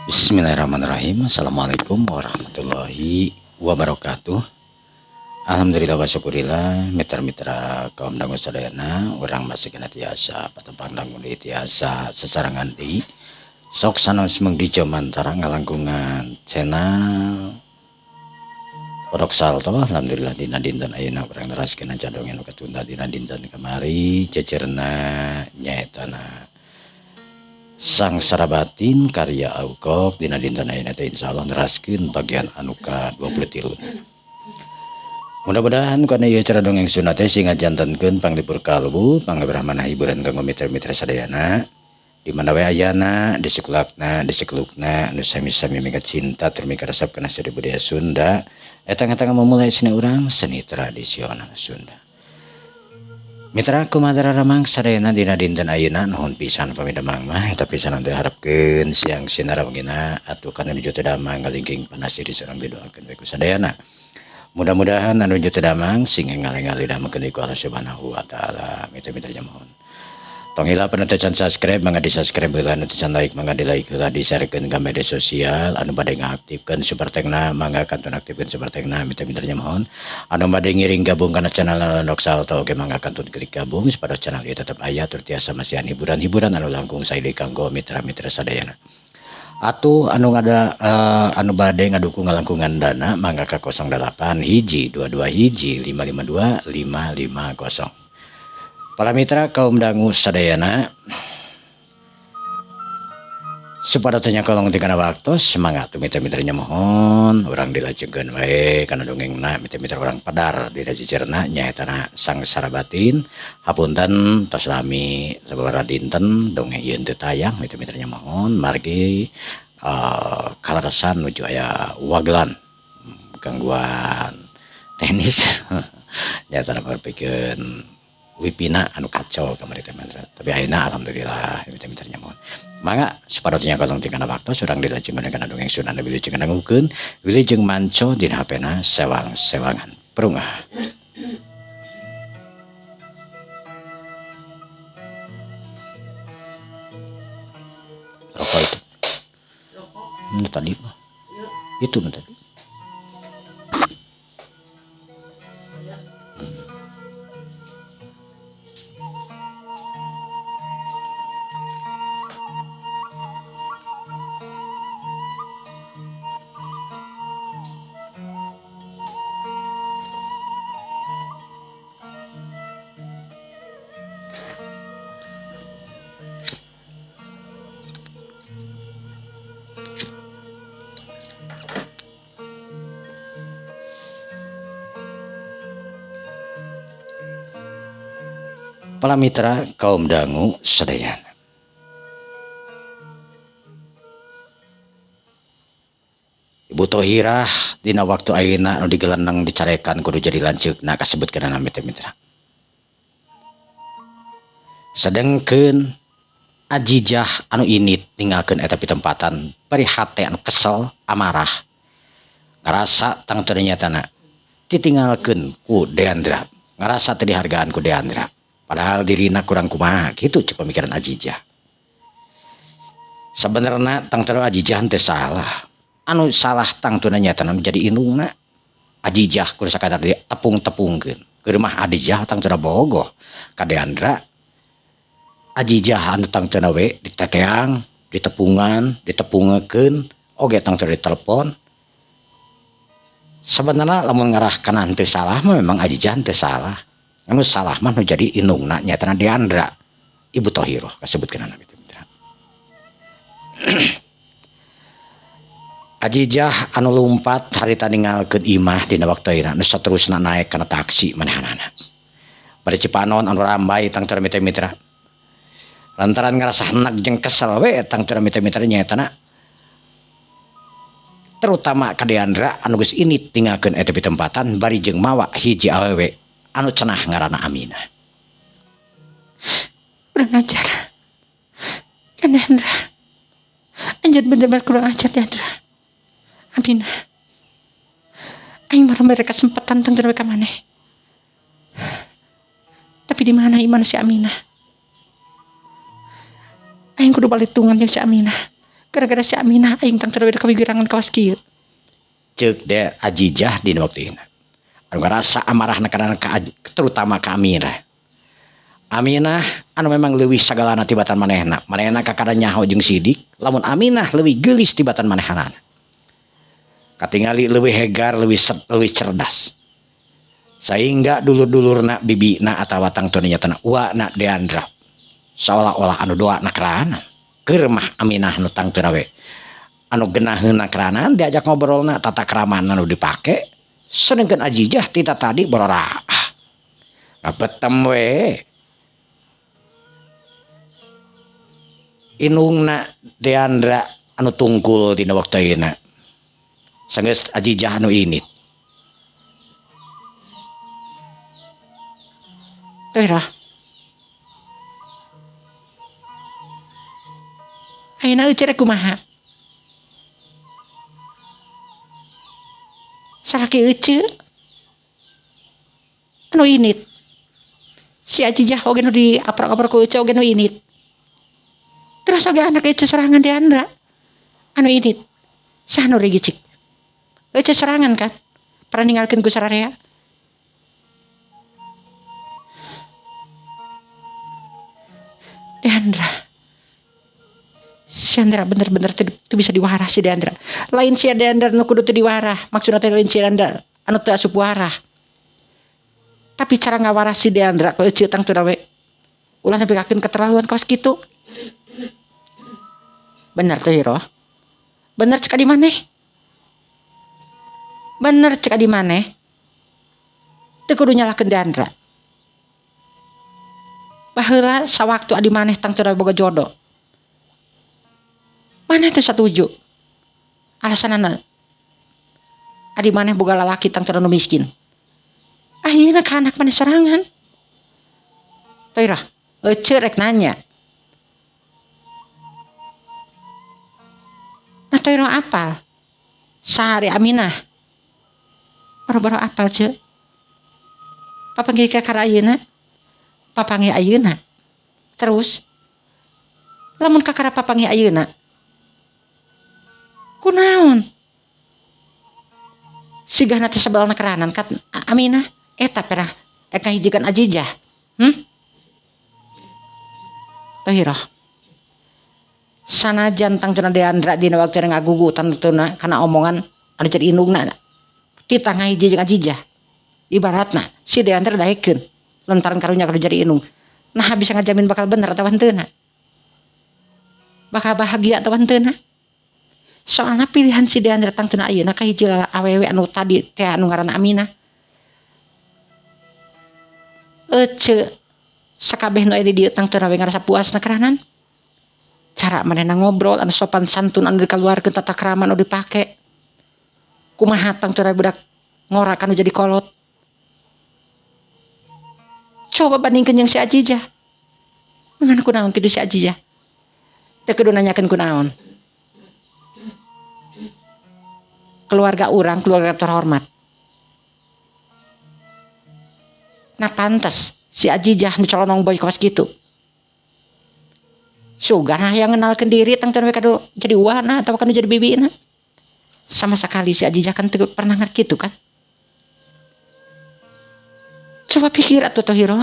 Bismillahirrahmanirrahim. Assalamualaikum warahmatullahi wabarakatuh. Alhamdulillah wa syukurillah, mitra-mitra kaum dangu sadayana, urang masih kena tiasa patepang dangu deui tiasa sasarengan deui. Sok sanos mung di Jomantara ngalangkungan channel Pondok Salto. Alhamdulillah dina dinten ayeuna urang neraskeun cadongen nu katunda dina dinten kamari, cecerna nyaetana Sangsara Batin karya Aukok. Dina dinten ayeuna teh insyaallah neraskeun bagian anu ka-23. Mudah-mudahan kana ieu cara dongeng Sunda teh sing ngajantenkeun panglipur kalbu, pangabrahmana hiburan kanggo mitra-mitra sadayana di mana we ayana, di sekulakna, di sekelukna, anu sami-sami mika cinta tur mika resep kana seni budaya Sunda eta ngatang memulai seni urang, seni tradisional Sunda. Mitra, kumaha daramang sadayana dina dinten ayeuna? Nuhun pisan pami damang mah eta pisan teh harapkeun siang sinar wengina atuh kana nuju teu damang ngalingking panas diri sorang didoakeun we ku sadayana. Mudah-mudahan anu nuju teu damang sing enggal-enggal didamangkeun ku Allah Subhanahu wa taala. Mitra-mitra mohon tong hilap anu teu can subscribe mangga di subscribe heula, anu teu can like mangga di like heula, di-sharekeun ka media sosial, anu bade ngaktifkeun super thanks-na mangga kantun aktifkeun super thanks-na. Mitra-mitra mohon anu bade ngiring gabung kana channel Pondok Salto oge mangga kantun klik gabung supaya channel ieu tetep aya tur tiasa masihan hiburan-hiburan anu langkung sae kanggo mitra-mitra sadayana. Atuh anu ngada anu bade ngadukung ngalangkungan dana mangga ka 08 hiji 22 hiji 552 550. Para mitra kaum dangu sadayana, supaya teu kolong tingkana waktu, semangat tuh mitra-mitranya mohon urang dilajengkeun wae kana dongengna. Mitra-mitra, urang padar dina cicirna nyaetana Sangsara Batin. Hapunten tos lami sababaraha dinten dongeng ieu teu tayang, mitra-mitranya mohon, margi kaleresan nuju aya wagelan, gangguan teknis nyaetana pikeun wipina anu kacau kamari teh, mitra. Tapi ayeuna alhamdulillah, mitra-mitranya mohon mangga supaya teu kolong tingkana waktu, urang dilajengkeun kana dongeng Sunda. Wilujeng dangukeun, wilujeng manco dina HP-na sewang-sewangan perungah. Rokok itu. Rokok. Tadi mah. Yuk. Itu mah tadi. Ya. Para mitra kaum dangu sadayana. Ibu Tohirah dina waktu ayeuna anu digeleneng dicarekan kudu jadi lanceukna kasebutkeun mitra-mitra. Sedengkeun Ajijah anu init ninggalkeun eta pitempatan bari hate anu kesel amarah, ngarasa tangtuna nyatana ditinggalkeun ku Deandra, ngarasa teu dihargaan ku Deandra, padahal dirina kurang kumaha kitu cek pamikiran Ajijah. Sebenarnya tangtuna Ajijah teu salah, anu salah tangtuna nyatana nu jadi indungna. Ajijah kudu sakadar ditepung-tepungkeun keur mah Ajijah tangtuna bogoh ka Deandra. Ajijah anu tangtuna we diteteang, ditepungan, ditepungekeun oge tangtuna ditelepon. Sebenarnya lamun ngarah kana henteu salah mah memang Ajijah henteu salah, anu salah mah nu jadi indungna nyaetana Deandra, Ibu Tohiroh kasebutkeun mitra. Ajijah anu lumpat harita ninggalkeun imah dina waktu ayeuna nu saterusna naek kana taksi manehanana bari Cipanon anu rambai tangtuna mitra-mitra lantaran ngarasa heneg jeung kesel we tangtuna mitra-mitra nyaetana terutama ka Deandra anu geus init ninggalkeun eta pitempatan bari jeung mawa hiji awewe anu cenah ngaranna Aminah. Kurang ajar. Deandra. Anjir bener-bener kurang ajar Deandra. Aminah. Aing marah mereka kesempatan tentang ka maneh. Tapi di mana iman si Aminah? Aing kudu balik tungan jeung si Aminah. Gara-gara si Aminah aing tangtuna we kawigirangan kawas kieu. Ceuk de Ajijah dina waktu ina. Anu ngarasa amarahna kana terutama ka Aminah. Aminah anu memang leuwih sagalana tibatan manehna. Manehna kakara nyaho jeung sidik, lamun Aminah leuwih geulis tibatan manehanana. Katingali leuwih hegar, leuwih cerdas. Sehingga dulur-dulurna bibina atawa tangtuna nyatana uana Deandra. Seolah-olah anu doa na keranan. Keur mah Aminah nu tangtuna we. Anu genaheunna keranan diajak ngobrolna tata kramana nu dipake. Sedengkeun Ajijah tita tadi bororaah. Ngabetem we. Inungna Deandra anu tungkul dina waktu ayeuna. Sanggeus Ajijah anu init. Teh. Ayeuna euceuk rek kumaha? Salaki euceuk anu init. Si Ajijah oge nu diaprok-aprok ku euceuk oge nu init. Terus oge anak euceuk sorangan Deandra anu init. Saha nu rigicik? Euceuk sorangan kan? Pernah ninggalkeun ku sararea. Deandra. Si Deandra bener-bener teu bisa diwarah si Deandra. Lain si Deandra nu kudu teu diwarah, maksudna teh lain si Deandra anu teu asup warah. Tapi cara ngawarah si Deandra ku euceuk tangtuna we. Ulah nepikakeun keterlaluan kawas kitu. Bener tuh Hiro. Bener cek adi maneh. Bener cek adi maneh. Teu kudu nyalahkeun Deandra. Baheula sawaktu adi maneh tangtuna boga jodoh. Maneh teu satuju. Alasanana adi maneh boga lalaki tangtuna nu miskin. Ayeuna ka anak maneh sorangan. Toirah, euceuk rek nanya. Nah Toirah apal? Sahari Aminah. Boro-boro apal ceuk. Papanggih ka kara ayeuna. Papanggih ayeuna. Terus lamun kakara papanggih ayeuna. Kunaon? Sigahna teh sebelna keranan kat Aminah eta perah eka hijikan Ajijah. Tohiroh. Sanajan tangtuna Deandra dina waktu ngagugu tangtuna kana omongan anu jadi indungna titah ngahiji jeung Ajijah. Ibaratna si Deandra daekeun lantaran karunya kudu jadi indung. Nah bisa ngajamin bakal bener atawa henteuna. Bakal bahagia atawa henteuna. Soalna pilihan si Deandra tangtuna ayeuna ka hiji awewe anu tadi teh anu ngaranna Aminah. Ece sakabeh nu aya di dieu tangtuna we ngarasa puas na keranan. Cara manehna ngobrol anu sopan santun anu dikaluarkeun tata krama anu dipake. Kumaha tangtuna budak ngora kanu jadi kolot. Coba bandingkeun jeung si Ajijah. Mana kunaon kitu si Ajijah? Teu kudu nanyakeun kunaon. Keluarga urang keluarga terhormat. Nah pantes si Ajijah nu colonong boy kawas kitu. Sugan hayang ngenalkeun diri tangtuna we kadu jadi uwana atawa kanu jadi bibina. Sama sekali si Ajijah kan teu pernah ngerti kitu kan. Coba pikir atuh Tohiro.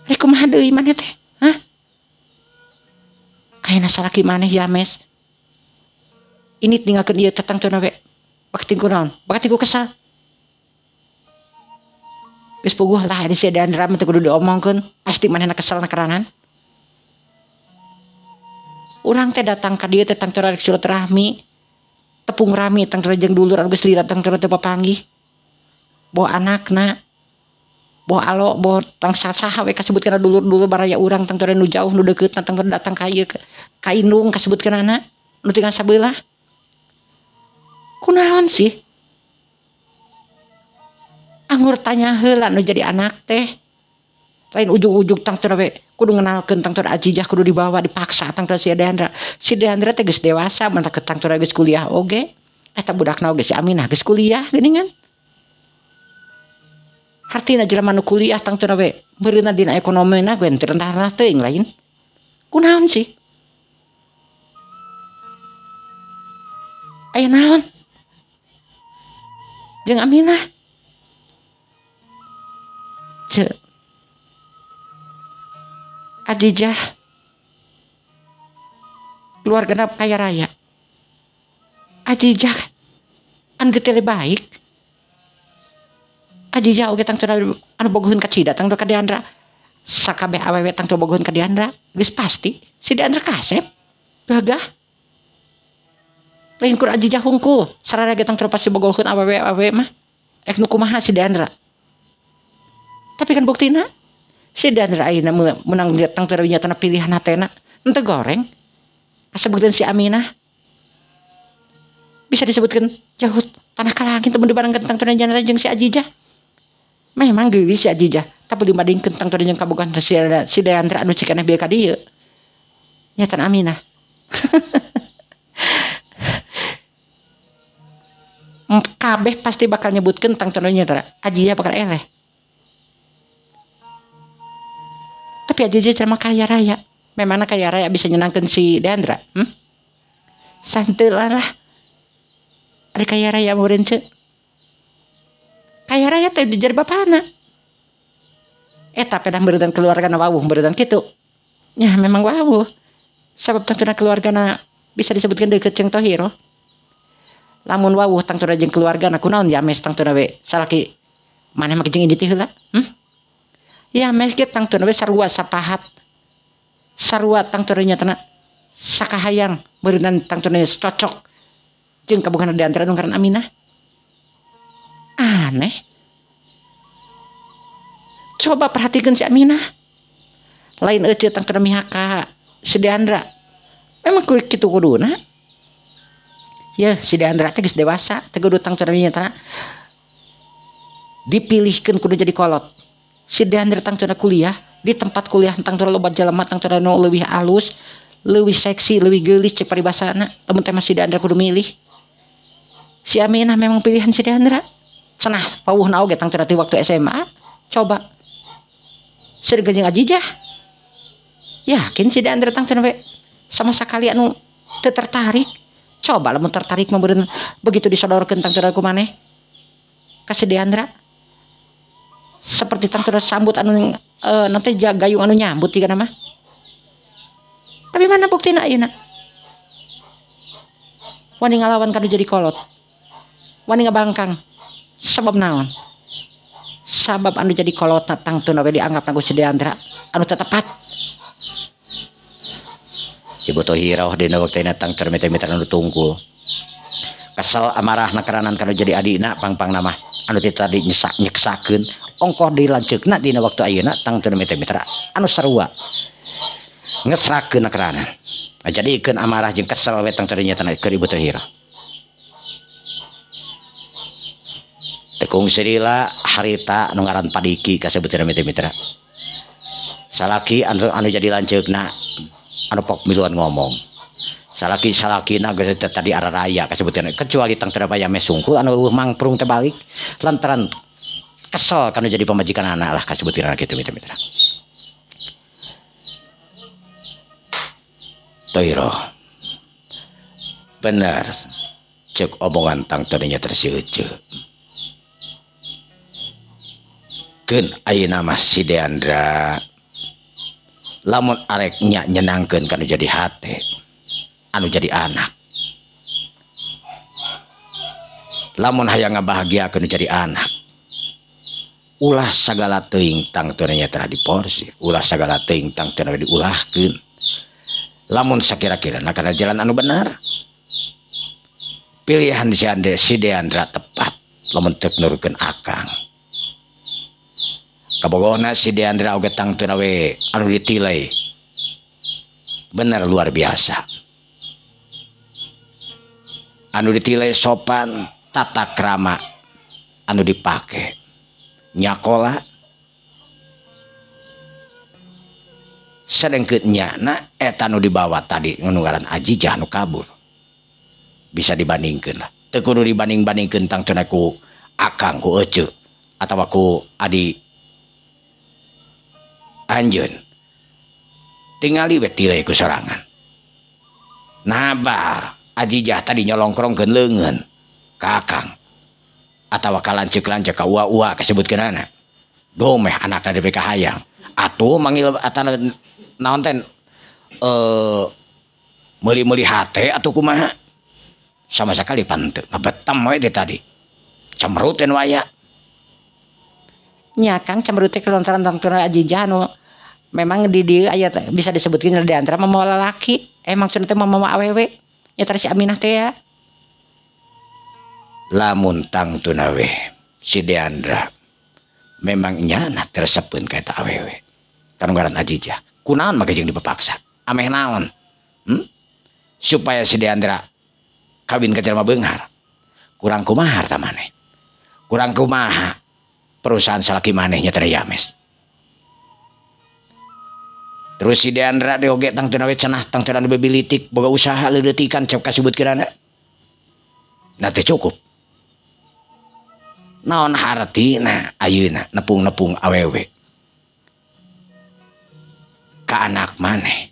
Rek kumaha deui maneh teh? Hah? Ayeuna salaki maneh Yames. Ini tinggalkeun ieu teh tangtuna we. Bakti ku naon? Bakti ku kesal. Geus puguh lah di si Deandra mah teu kudu diomongkeun, pasti manehna kesel na keranan. Urang teh datang ka dieu teh tangtuna rek silaturahmi. Tepung rami tangtuna jeung dulur anu geus lila tangtuna teu papanggih. Boh anakna, boh alo, boh tang saha we kasebutkeun dulur-dulur baraya urang tangtuna nu jauh nu deukeutna tangtuna datang ka ieu ka indung kasebutkeunana nu tinggal sabelah. Kunaon sih? Anggur tanya heula nu jadi anak teh. Lain ujug-ujug tangtuna we kudu ngenalkeun tangtuna Ajijah kudu dibawa dipaksa tangtuna si Deandra. Si Deandra teh geus dewasa mantak tangtuna geus kuliah oge. Eta budakna oge si Aminah geus kuliah geuningan. Hartina jelema nu kuliah tangtuna we meureunna dina ekonomina ge teu rendah teuing lain. Kunaon sih? Aya naon? Jeung Aminah. Ceu. Ajijah keluargana kaya raya. Ajijah anu getele baik. Ajijah oge tangtuna anu bogoheun ka Cida tangtu ka Deandra. Sakabeh awewe tangtu bogoheun ka Deandra, geus pasti si Deandra kasep. Gagah. Lain kur Ajijah hungkul, sararea ge tangtu pasti bogoheun awewe-awewe mah. Ek nu kumaha si Deandra. Tapi kan buktina si Deandra ayeuna meunang tangtu nyatana pilihan hatena henteu goreng. Kasebutkeun si Aminah bisa disebutkan jauh tanah ka langit teu dibarengkeun tangtu jana jeung si Ajijah. Memang geulis si Ajijah, tapi dibandingkeun tangtu jeung kabogohan si Deandra anu cikaneh bieu ka dieu. Nyatana Aminah. Kabeh pasti bakal nyebutkeun tangtu nyatana Ajijah bakal eleh. Tapi Ajijah ceramah kaya raya. Memangna kaya raya bisa nyenangkeun si Deandra? Santeul lah. Ada kaya raya meureun ceu. Kaya raya teh dijer bapana. Eta pedah meureun keluargana wawuh meureun kitu. Nya memang wawuh. Sabab tangtuna keluargana bisa disebutkeun deukeut jeung Tohiro. Lamun wawuh tangtuna jeung keluargana kunaon Yames tangtuna we salaki maneh mah jeung indit heula? Yames ge tangtuna we sarua sapahat. Sarua tangtuna nyatana sakahayang meureun tangtuna cocok jeung kabogohan Deandra nu ngaran Aminah. Aneh. Coba perhatikan si Aminah. Lain euceu tangtuna mihak ka si Deandra. Memang kitu kuduna. Ya si Deandra teh geus dewasa, teu kudu tangtuna nyatana dipilihkeun kudu jadi kolot. Si Deandra tangtuna kuliah di tempat kuliah tangtuna loba jelema tangtuna nu leuwih alus, leuwih seksi, leuwih geulis cek paribasana. Lamun teh mah si Deandra kudu milih. Si Aminah memang pilihan si Deandra. Cenah pawuhna oge tangtuna ti waktu SMA. Coba seueur jeung Ajijah. Yakin si Deandra tangtuna we sama sakali anu teu tertarik. Coba lamun tertarik mah beureun begitu disodorkeun tangtuna ku maneh ka si Deandra. Seperti tangtuna sambut anu nanti gayung anu nyambut jiga nama. Tapi mana buktina ayeuna? Wani ngalawan kanu jadi kolot. Wani ngabangkang. Sabab naon? Sabab anu jadi kolot tangtuna we dianggap ku si Deandra anu teu tepat. Ibu Tohirah dina waktuna tangtuna mitra-mitra anu tungkul. Kesel amarahna karanan kanu jadi adina pang-pang nama anu ti tadi nyeksakeun ongkoh deui lanceukna dina waktu ayeuna tangtuna mitra-mitra anu sarua ngesrakeun karanan. Ngajadikeun amarah jeung kesel we tangtuna nyatana keur Ibu Tohirah. Tekung sirila harita nu ngaran Padiki kasebuteun mitra-mitra. Salaki anu jadi lanceukna anu pok miluan ngomong. Salaki salakina geus teh tadi araraya kasebuteun kecuali tangtuna payame sungkul anu eueuh mangprung teh balik lantaran kesel kanu jadi pamajikan anak lah kasebuteun kitu mitra-mitra. Tohiro bener cek omongan tangtuna nya tersieuceu. Keun ayeuna mah si Deandra lamun arek nya nyenangkeun kanu jadi hate anu jadi anak. Lamun hayang ngabahagiakeun jadi anak ulah sagala teuing tangtuna nya tara diporsir, ulah sagala teuing tangtuna diulahkeun. Lamun sakira-kira na kana jalan anu benar pilihan si Deandra tepat lamun teu nurutkeun akang. Kabogohna si Deandra oge tangtuna we anu ditilai bener luar biasa. Anu ditilai sopan tata krama anu dipake nyakola sedengkeun nyana eta nu dibawa tadi nu ngaran Ajijah nu kabur bisa dibandingkeun lah. Teu kudu dibanding-bandingkeun tangtuna ku akang ku eceu atawa ku adi anjeun. Tingali we tilai ku sorangan. Nabar Ajijah tadi nyolongkrongkeun leungeun ka akang atawa ka lanceuk-lanceuk ka ua-ua kasebutkeunana. Domeh anakna deui ka hayang. Atuh manggil atana naon teh meuli-meuli hate atuh kumaha. Sama sekali pan teu ngabetem we teh tadi. Cemberut nu aya. Nya Kang cemberut teh kelontaran tangtuna Ajijah anu memang di dieu aya bisa disebutkeun di antara mamawa lalaki. Maksudna teh mamawa awewe. Nya tadi si Aminah teh ya. Lamun tangtuna we si Deandra memang nyana teresepeun ka eta awewe. Kanu ngaran Ajijah. Kunaon make jeung dipapaksa? Ameh naon? Supaya si Deandra kawin ka jelema beunghar. Kurang kumaha harta maneh? Kurang kumaha perusahaan salaki maneh nya teh Yames. Terus si Deandra deui oge tangtuna we cenah tangtuna nu bebilitik boga usaha leuleutikan cek kasebutkeunana. Nah teh cukup. Naon hartina ayeuna nepung-nepung awewe ka anak maneh.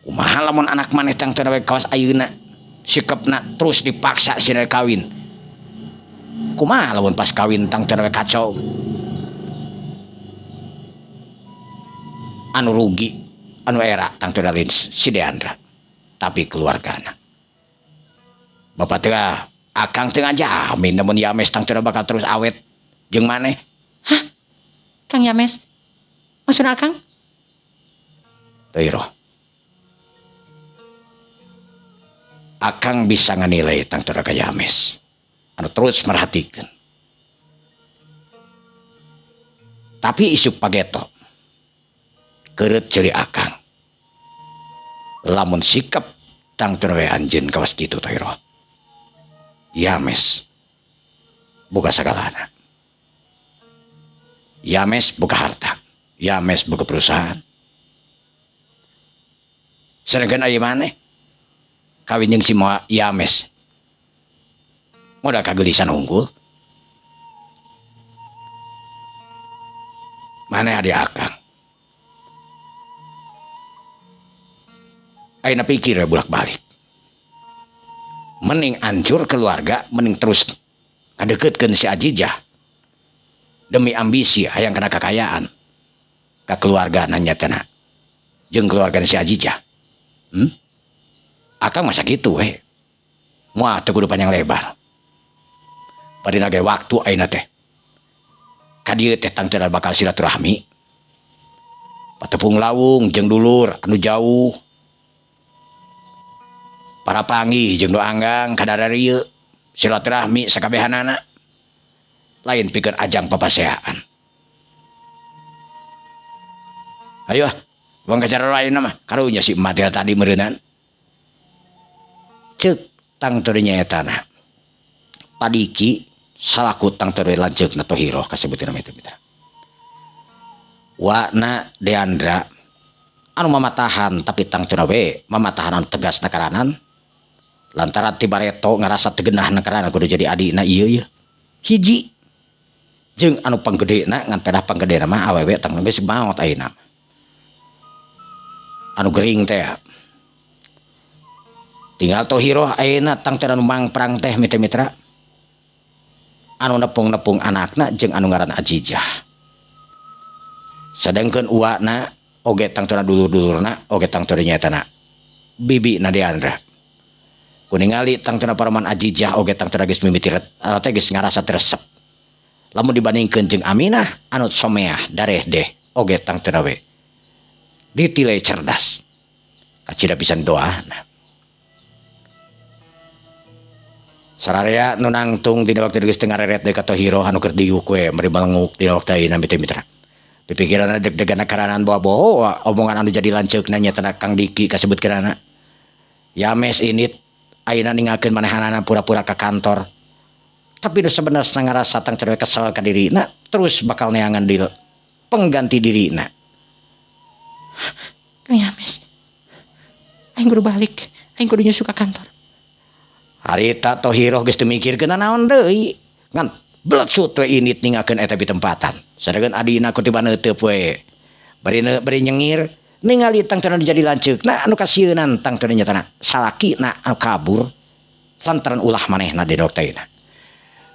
Kumaha lamun anak maneh tangtuna we kawas ayeuna sikepna terus dipaksa sina kawin. Kumaha lamun pas kawin tangtuna we kacau. Anu rugi, anu era tangtuna lain si Deandra, tapi keluargana. Bapak teh akang teh ngajamin namun Yames tangtuna bakal terus awet jeung maneh. Hah? Kang Yames? Maksudna akang? Toiro. Akang bisa nganilai tangtuna ka Yames. Anu terus merhatikeun. Tapi isuk pageto keureut ceuli akang. Lamun sikap tangtuna we anjeun kawas kitu Toiro. Yames boga sagalana. Yames boga harta. Yames boga perusahaan. Sedangkan aya maneh kawin jeung si Yames. Modal kageulisan unggul. Maneh adi akang. Ayeuna pikir we bolak-balik. Mending hancur keluarga, mending terus ngadeukeutkeun si Ajijah. Demi ambisi hayang kana kakayaan. Ka keluarga nanya teh jeung keluarga si Ajijah. Akang masa kitu we. Moal teu kudu panjang lebar. Bari ge waktu ayeuna teh. Ka dieu teh tangtuna bakal silaturahmi. Patepung lawung jeung dulur anu jauh. Para panggih jeung nu anggang kadararieu silaturahmi sakabehanana. Lain pikeun ajang papaseaan. Ayo, wong kacara lain mah karunya si emak teh tadi meureunnan. Ceuk tangtuna nyaetana. Padiki salaku tangtuna lanceukna Tohiroh kasebuteun mah mitra. Wana Deandra anu mamatahan tapi tangtuna we mamatahan anu tegas nakaranan. Lantaran ti bareto ngarasa tegenah nakaranan kudu jadi adina ieu ye. Hiji jeung anu panggedena ngan pedah panggedena mah awewe tangtuna geus maot ayeuna. Anu gering teh. Tinggal Tohiroh ayeuna tangtuna anu mangprang teh mitra-mitra. Anu nepung-nepung anakna jeung anu ngaranna Ajijah. Sedangkeun uwana oge tangtuna dulur-dulurna oge tangtuna nyaetana bibi na Deandra. Kuningali tangtuna paraman Ajijah oge tangtuna geus mimiti teh geus ngarasa teu resep. Lamun dibandingkeun jeung Aminah anu someah dareh deh oge tangtuna we ditilai cerdas. Kacida pisan doana. Sararea nu nangtung dina waktu geus teu ngareret deui ka Tohiroh anu keur diuk we meri balenguk dina waktu ayeuna mitra-mitra. Pipikiranna deg-degan karanan bawa-bawa omongan anu jadi lanceukna nyaeta Kang Diki kasebutkeunana. Yames init ayeuna ninggalkeun manehanana pura-pura ka kantor. Tapi nu sebenarnya ngarasa tangtuna kesel ka dirina terus bakal neangan di pengganti dirina. Kang Yames, aing kudu balik, aing kudu nyusu ka kantor. Harita Tohiroh geus teu mikirkeun naon deui. Ngan bletsut we init ninggalkeun eta pitempatan. Sadangkeun adina ku tiba neuteup we. Bari nyengir Ningali tangtuna jadi lanceukna anu kasieunan tangtuna nyatana salakina anu kabur lantaran ulah manehna di dokterna.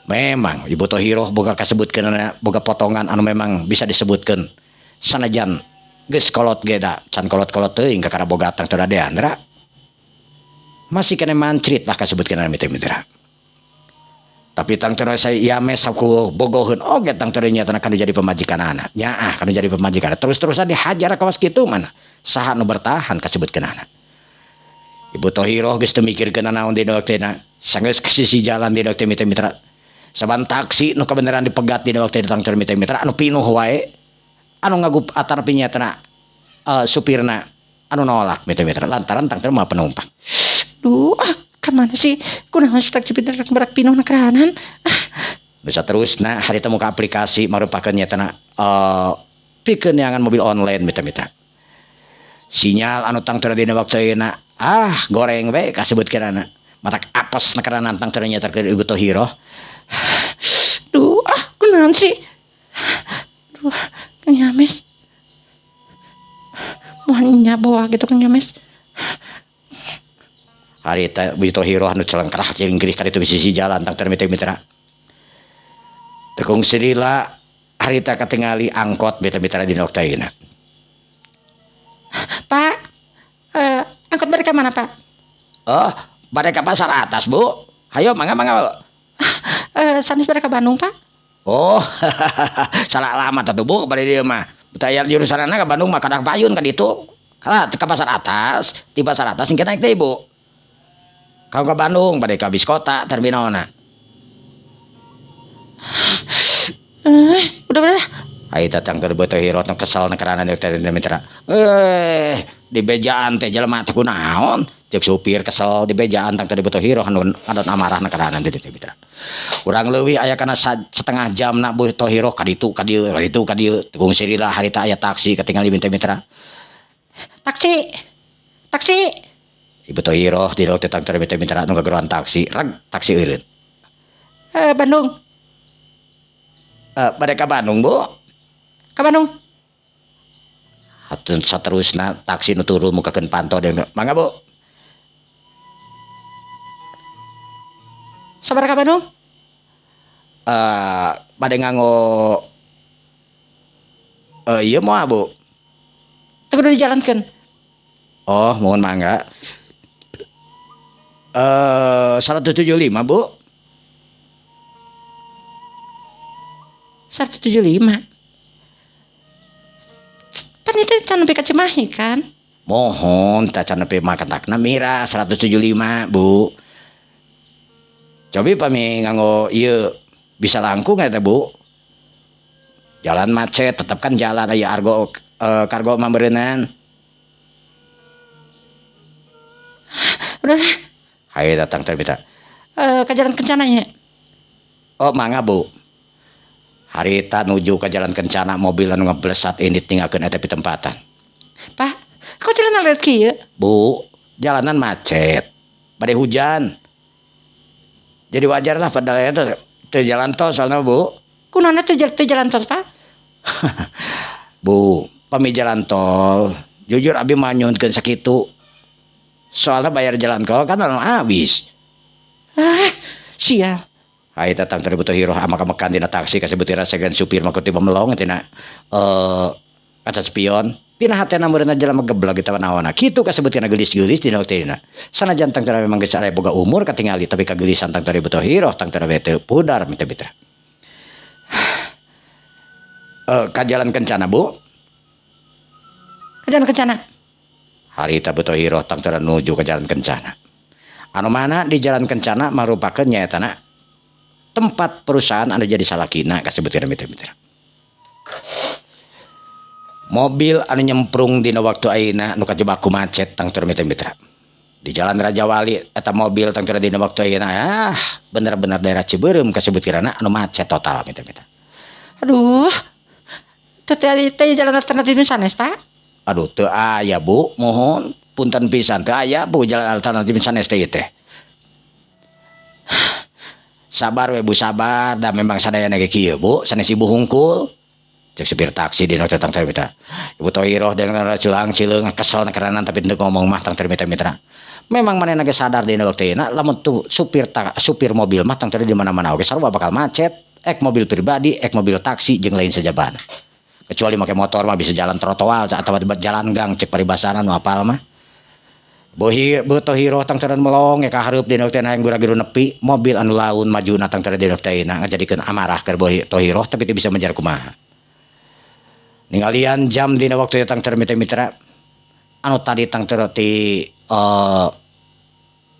Memang Ibu Tohiroh boga kasebutkeun boga potongan anu memang bisa disebutkeun sanajan geus kolot ge da can kolot-kolot teuing kakara boga tangtuna Deandra. Masih kena mancrit lah kasebutkeun mitra-mitra. Tapi tangtuna saya yames saku bogoheun oge tangtuna nyatana kanu jadi pamajikanana. Nyaah kanu jadi pamajikan. Terus-terusan dihajar kawas kitu mana. Saha nu bertahan kasebutkeunana. Ibu Tohiroh geus teu mikirkeun naon dina waktuna. Sanggeus ke sisi jalan dina waktu mitra-mitra. Saban taksi nu kabeneran dipegat dina waktu tangtuna mitra-mitra anu pinuh wae. Anu ngagup atar pinyatana supirna anu nolak mitra-mitra lantaran tangtuna mah penumpang. Duh, ah, ka mana sih? Kunaon sih taksi berak berak pinuh na keranan? Ah. Bisa terus nah hari temu ke aplikasi merupakan nyatana pikeun neangan mobil online mitra-mitra. Sinyal anu tangtuna dina waktu ayeuna ah goreng we kasebutkeun ana. Matak apes na keranan tangtuna nyata ke Ibu Tohiroh. Duh, ah kunaon sih? Duh, Kang Yames. Moal nya bawa gitu Kang Yames. Harita Ibu Tohiroh anu celengkrah cilingkrih ka ditu sisi jalan tangtuna mitra-mitra. Tekung silila harita katingali angkot mitra-mitra dina waktu ayeuna. Pak, angkot bade ka mana, Pak? Oh, bade ka pasar atas, Bu. Hayo mangga mangga, Bu. Sanes bade ka Bandung, Pak? Oh, salah alamat atuh, Bu, bade dieu mah. Teu jurusanana ka Bandung mah kadak payun ka ditu. Kalah ka pasar atas, di pasar atas engke naik deui, Bu. Kau ke Bandung bade ka bis kota terminalna. Udah. Ai datang ke Ibu Tohiroh teh kesel na karana teh mitra. Di bejaan teh jelema teh kunaon? Ceuk supir kesel di bejaan tang teh Ibu Tohiroh anu amarah na karana teh mitra. Kurang leuwih aya kana setengah jam na Bu Tohiroh ka ditu ka dieu ka ditu ka dieu. Kung silila harita aya taksi katingali mitra-mitra. Taksi. Taksi. Ibu Tohiroh di teh tang teh mitra anu gageroan taksi, reg taksi eureun. Bandung. Bade ka Bandung, Bu? Ka Bandung. Hatun saterusna taksi nu turun mukakeun panto deui. Mangga, Bu. Sabaraha ka Bandung? Bade nganggo ieu moal, Bu. Teu kudu dijalankeun. Oh, mohon mangga. 175, Bu. 175. Pan itu can nepi ka Cimahi kan? Mohon tah can nepi mah katakna mirah 175, Bu. Cobi pami nganggo ieu bisa langkung eta, Bu. Jalan macet tetep kan jalan aya argo kargo mah beureunan. Udah. Hayo datang teh mitra. Ka Jalan Kencana nya. Oh, mangga, Bu. Harita nuju ke Jalan Kencana mobil anu ngeblesat ini tinggalkeun eta pitempatan. Pak, kok jalan alert kieu? Bu, jalanan macet. Bade hujan. Jadi wajar lah pada eta teu jalan tol soalna, Bu. Kunaon teu jalan tol, Pak? Bu, pami jalan tol, jujur abi mah nyuhunkeun sakitu. Soalna bayar jalan tol kan anu habis. Ah, sial. Hai datang teh Ibu Tohiroh amak-amakan dina taksi kasebut rasakeun supir mah tiba melong tina kaca spion. Tina hatena meureunna jelema geblek kitu naonna. Kitu kasebut tina geulis-geulis dina waktuna. Sanajan tang teh memang geus aya boga umur katingali tapi kageulisan tang teh Ibu Tohiroh tang teh teu pudar mitra-mitra. Ka Jalan Kencana, Bu. Ka Jalan Kencana. Harita Bu Tohiroh tang teh nuju ka Jalan Kencana. Anu mana di Jalan Kencana marupakeun nyaetana tempat perusahaan anu jadi salakina kasebutkeun mitra-mitra. Mobil anu nyemprung dina waktu ayeuna nu kajebak ku macet tangtur mitra-mitra. Di Jalan Raja Wali eta mobil tangtur dina waktu ayeuna ah bener-bener daerah Cibeureum kasebutkeunana anu macet total mitra-mitra. Aduh. Teu teh jalan alternatif nu sanes, Pak? Aduh, teu aya, Bu. Mohon punten pisan teu aya, Bu, jalan alternatif nu sanes teh ieu teh. Sabar we, Bu, sabar. Da memang sadayana ge kieu, Bu, sanes ibu hungkul. Cek supir taksi dina teh tangtara mitra. Ibu Tohiroh dengan culang cileung kesel keranan tapi teu ngomong mah tangtara mitra mitra. Memang manehna ge sadar dina waktu ayeuna lamun tu supir mobil mah tangtara di mana-mana oge sarua bakal macet, ek mobil pribadi, ek mobil taksi jeung lain sajabana. Kecuali make motor mah bisa jalan trotoar atau jalan gang cek paribasana nu apal mah. Bu Tohiroh tangtara melong ka hareup dina waktu ayeuna hayang gura-giru nepi mobil anu laun majuna tangtara dina waktu ayeuna ngajadikeun amarah keur Bu Tohiroh tapi teu bisa menjar kumaha. Ninggalian jam dina waktu tangtara mitra-mitra anu tadi tangtara ti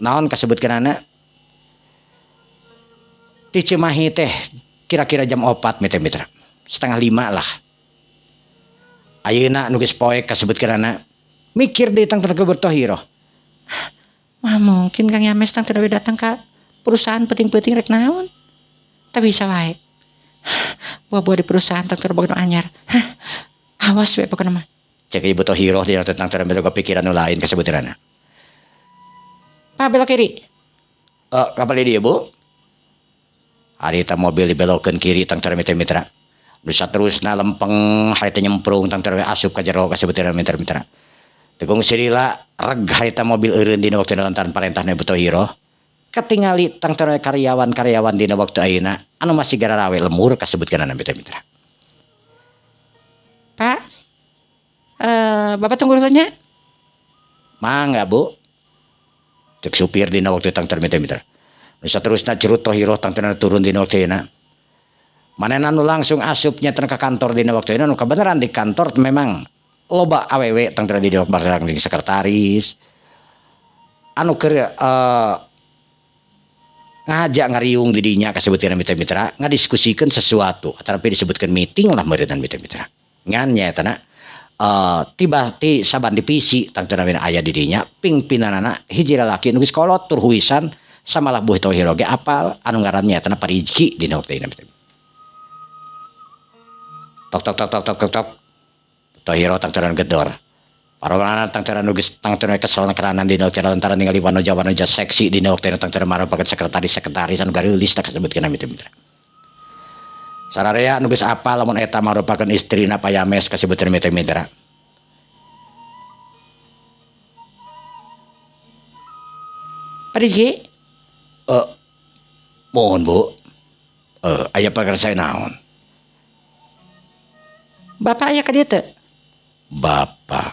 naon kasebutkeunana ti Cimahi teh kira-kira jam 4 mitra-mitra, 4:30 lah. Ayeuna nu geus poek kasebutkeunana mikir deui tangtara ke Bu Tohiroh. Mah mungkin Kang Yames tangtara we datang ka perusahaan penting-penting rek naon? Teu bisa wae. Buah-buah di perusahaan tangtara boga nu anyar. Hah, awas we pokona mah. Cek Ibu Tohiroh dina tentang tangtara boga pikiran nu lain kasebutkeunana. Pak belok kiri. Kapal di dieu Bu? Harita mobil dibelokkeun kiri tangtara mitra-mitra. Nu saterusna lempeng harita nyemprung tangtara asup ka jero kasebutkeunana mitra-mitra. Tekung sirila reg harita mobil eureun dina waktu lantaran parentahna Ibu Tohiroh. Katingali tangtara karyawan-karyawan dina waktu ayeuna anu masih gararawe lemur kasebutkeunana mitra-mitra. Pak, Bapak tunggu dulu nya. Mangga Bu. Cek supir dina waktu tangtara mitra-mitra. Nu saterusna curut Tohiroh tangtara turun dina waktu ayeuna. Manehna nu langsung asup nyata ka kantor dina waktu ayeuna nu kabeneran di kantor memang loba awewe tangtara di waktu barang jeung sekretaris anu keur ngajak ngariung di dinya kasebutkeun mitra-mitra ngadiskusikeun sesuatu tapi disebutkeun meeting lah meureunnan mitra-mitra ngan nyaetana tiba ti saban divisi tangtara aya di dinya pingpinanana hiji lalaki nu geus kolot tur huisan samalah Bu Tohiroh ge apal anu ngaran nyaetana Parizki dina waktu ayeuna mitra. Tok tok tok tok tok tok tok. Tohiroh tangtara gedor. Parolana tangtara nu geus tangtara kesel keranan dina waktu lantaran ningali wanoja-wanoja seksi dina waktu tangtara maropakeun sekretaris-sekretaris anu gareulis tah kasebutkeun mitra-mitra. Sararea nu geus apal lamun eta maropakeun istrina Payames kasebutkeun mitra-mitra. Parizki? Mohon Bu. Aya pakarsa naon? Bapak aya ka dieu teu? Bapak.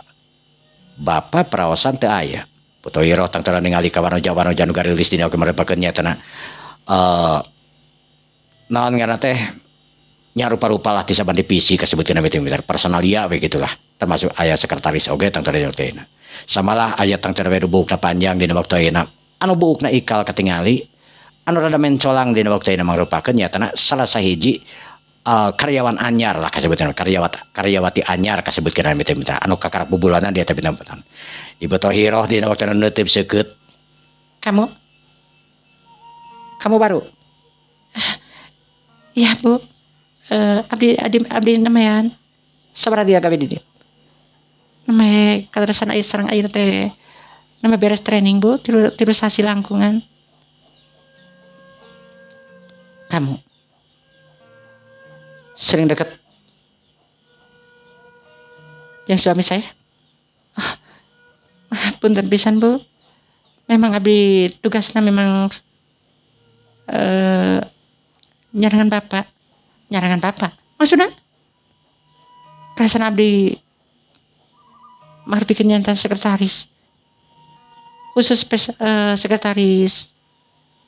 Bapak praosan teu aya. Bu Tohiroh tangtara ningali ka wanoja-wanoja nu gareulis dina oge marepakeun nyaetana naon ngaranna teh nya rupa-rupa lah ti saban divisi kasebutkeun mitra-mitra personalia we gitulah termasuk aya sekretaris oge tangtara dina waktu ayeuna. Samalah aya tangtara we buukna panjang dina waktu ayeuna anu buukna ikal katingali anu rada mencolang dina waktu ayeuna mangrupakeun nyaetana salah sahiji karyawan anyar lah kasebutkeun karyawati anyar kasebutkeun mitra-mitra anu kakarak bubulanan dia tapi nampan. Ibu Tohiroh dina waktu anu neuteub seukeut. Kamu? Kamu baru? Iya Bu. Abdi namayan. Sabaraha dia gawe di dieu? Name kaleresan aya sareng ayeuna teh. Name beres training Bu, tilu sasi langkungan. Kamu sering deket yang suami saya? Ah, punten pisan Bu. Memang abdi tugasna memang nyarangan bapak. Nyarangan bapak. Maksudna? Perasaan abdi marpikeun nyantan sekretaris. Khusus sekretaris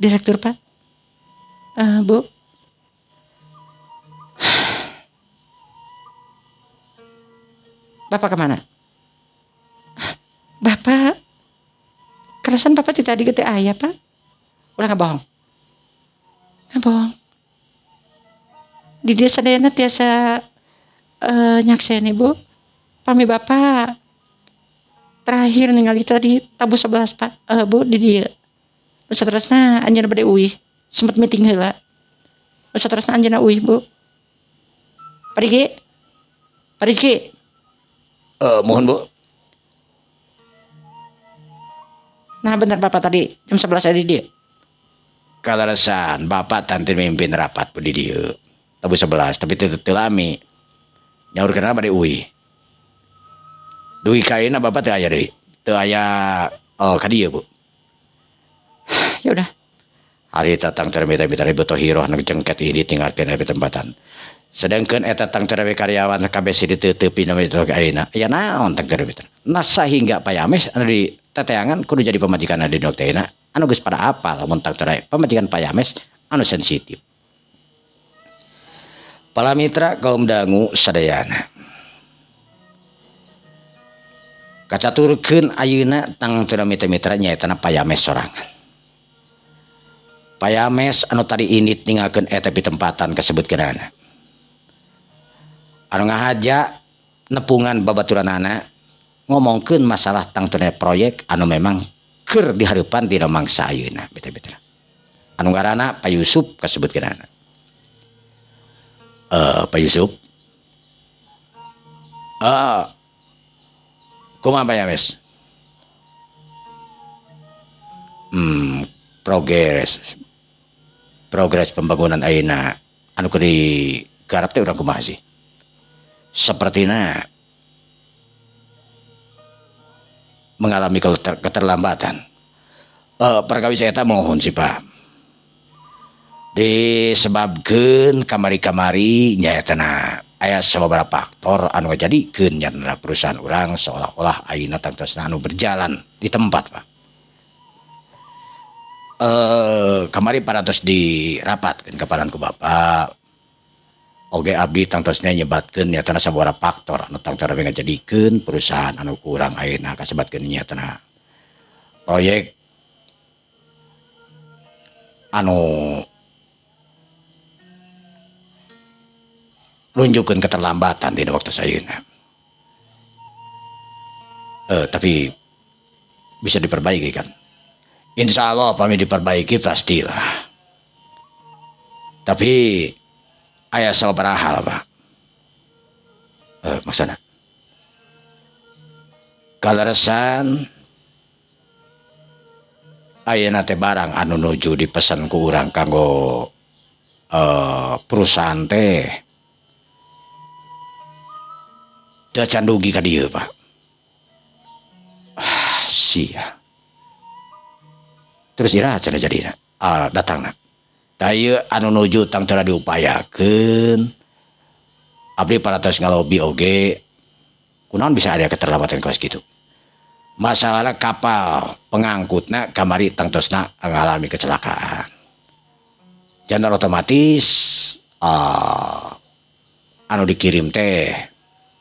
direktur Pak. Bu. Bapak kemana? Bapak, kerasan bapak tidak tadi gede ayah Pak. Ulah nggak bohong, nggak bohong. Di desa dayana tiasa nyakseni Bu. Pami bapak terakhir ningali tadi tabuh 11 Pak, Bu di dieu. Nu saterusna anjeunna bade uih, sempet meeting heula. Nu saterusna anjeunna uih Bu. Parigi, Parigi. Mohon Bu. Nah bener bapak tadi jam 11 ada di dieu. Kaleresan bapak tante mimpin rapat Bu di dieu. Tabuh 11 tapi teu lami. Nyaurkeunana bade uih. Dugi ka ayeuna bapak teu aya deui. Teu aya ka dieu Bu. Ya udah. Harita tangtara mitra-mitra Ibu Tohiroh nu jengket ini tinggalkeun di tempatan. Sedangkan eta tangtara karyawan kabeh si diteutepi na mitra ayeuna. Aya naon tangtara mitra? Nah sahingga Payames anu di teteangan kudu jadi pamajikan di teh anu geus pada apal mun tangtara pamajikan Payames anu sensitif. Para mitra kaum dangu sadayana. Kacaturkeun ayeuna tangtara mitra-mitra nyaeta Payames sorangan. Payames anu tadi indit ninggalkeun eta pitempatan kasebutkeunana. Anu ngahaja nepungan babaturanana ngomongkeun masalah tangtuna proyek anu memang keur dihareupan dina mangsa ayeuna mitra-mitra. Anu ngaranna Pak Yusuf kasebutkeunana. Pak Yusuf. Kumaha Payames? Progres pembangunan ayeuna anu keur digarap teh urang kumaha sih? Sapertina mengalami keterlambatan. Perkawis eta mohon sih Pak. Disebabkeun kamari-kamari nyaetana aya sababaraha faktor anu ngajadikeun nyatana perusahaan urang seolah-olah ayeuna tangtosna anu berjalan di tempat Pak. Kamari parantos dirapatkeun kapanan ku Bapak. Oge abdi tangtosna nyebatkeun nyatana sababaraha faktor anu tangtosna ngajadikeun perusahaan anu kurang ayeuna kasebatkeun nyatana proyek anu nunjukkeun keterlambatan dina waktu ayeuna. Tapi bisa diperbaiki kan? Insya Allah pami diperbaiki pastilah. Tapi aya sababaraha hal Pak. Maksudna kaleresan ayeuna teh barang anu nuju dipesan ku urang kanggo perusahaan teh teu can dugi ka dieu Pak. Sia. Terus iraha cenah jadina? Datangna. Tah ieu anu nuju tangtara diupayakeun. Abdi parantos ngalobi oge. Kunaon bisa ada keterlambatan kawas kitu? Masalahna kapal pengangkutna kamari tangtosna ngalami kecelakaan. Jangan otomatis anu dikirim teh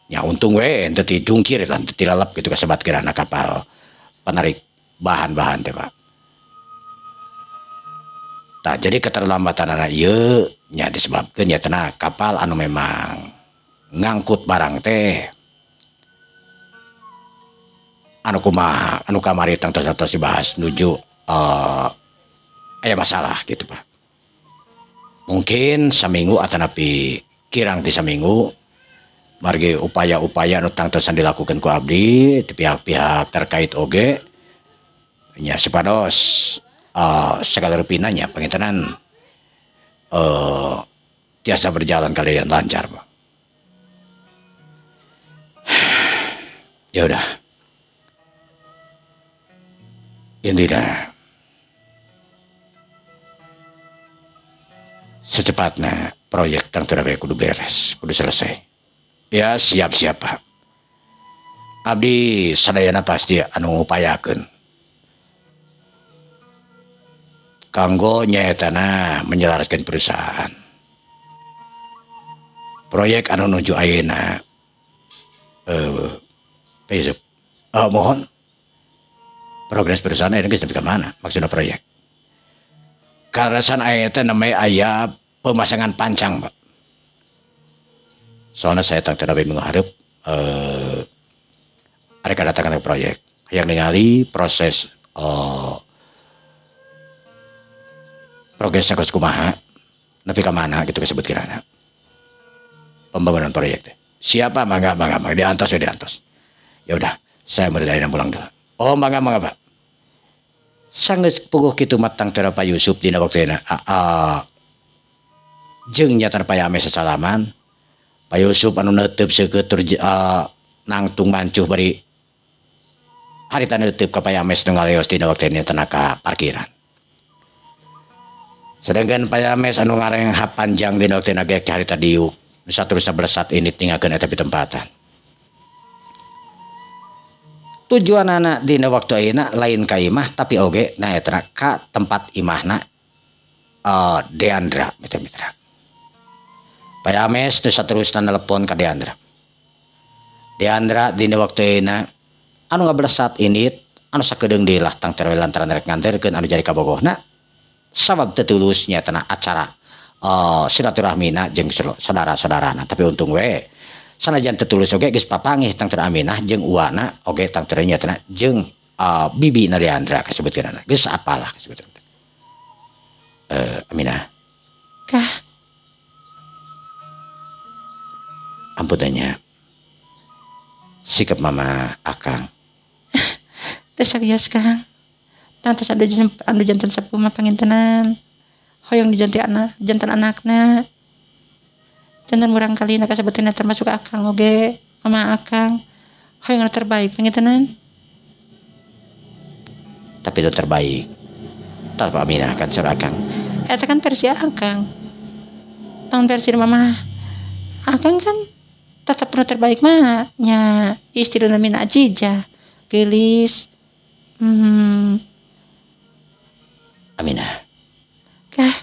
nya untung we henteu dijungkir lah, henteu dilalep kitu kasebatkeunana kapal penarik bahan-bahan teh Pak. Tah jadi keterlambatan anak ieu nya disebabkeun nya cenah kapal anu memang ngangkut barang teh anu kumaha anu kamari tangtos-tangtos dibahas nuju aya masalah gitu Pak. Mungkin saminggu atanapi kirang ti saminggu margi upaya-upaya anu tangtosan dilakukan ku abdi di pihak-pihak terkait oge nya supados segala rupina nya pangintenan tiasa berjalan kalian lancar Pak. Ya udah. Intinya secepatnya proyek tangtura kudu beres, kudu selesai. Ya siap-siap Pak. Abdi sadayana pasti anu ngupayakeun. Kanggo nyaetana menyelaraskan perusahaan. Proyek anu nuju ayeuna Pak mohon progres perusahaan ini geus nepi ka mana maksudna proyek. Kaleresan aya teh namanya aya pemasangan pancang Pak. Soalnya saya tangtara minggu hareup arek kadatangan proyek yang ningali proses progresnya kos kumaha nepi ka mana gitu kasebut kirana pembangunan proyek teh. Siapa mangga mangga mangga diantos ya diantos. Ya udah, saya mau dari pulang dulu. Oh mangga mangga Pak. Sanggeus puguh kitu mah tangtara Pak Yusuf dina waktuna jeung nyata Pak Yames sasalaman Pak Yusuf anu neuteup seukeut tur nangtung mancuh bari harita neuteub ka Payames nu ngaleos dina waktu nya ka parkiran. Sedangkan Payames anu ngarenghap panjang dina waktu ge harita diuk nu saterusna belesat ini tinggalkeun eta pitempatan. Tujuanana dina waktu ayeuna lain ka imah tapi oge na eta ka tempat imahna Deandra mitra-mitra. Payames nu saterusna nelepon ka Deandra. Deandra dina waktu ayeuna anu ngablesat indit anu sakedeung deui lah tangtero lantaran rek nganterkeun anu jadi kabogohna sabab teu tulus nyaetana acara silaturahmina jeung saudara-saudarana tapi untung we sanajan teu tulus oge geus papanggih tangtero Aminah jeung uwana oge tangtero nyaetana jeung bibi na Deandra kasebutkeunana geus apalah kasebutkeun. Aminah kah ampun tanya sikap mama akang teu serius Kang tante anu janten sepuh mah pangintenan hoyong dijanti anak janten anakna janten murang kalina kasebutina termasuk akang oge mama akang hoyong anu terbaik pangintenan tapi itu terbaik tanpa Aminah kan saur akang eta kan versi akang tahun versi mama akang kan tetap nu terbaik mah nya istri Mina Ajijah geulis. Aminah kah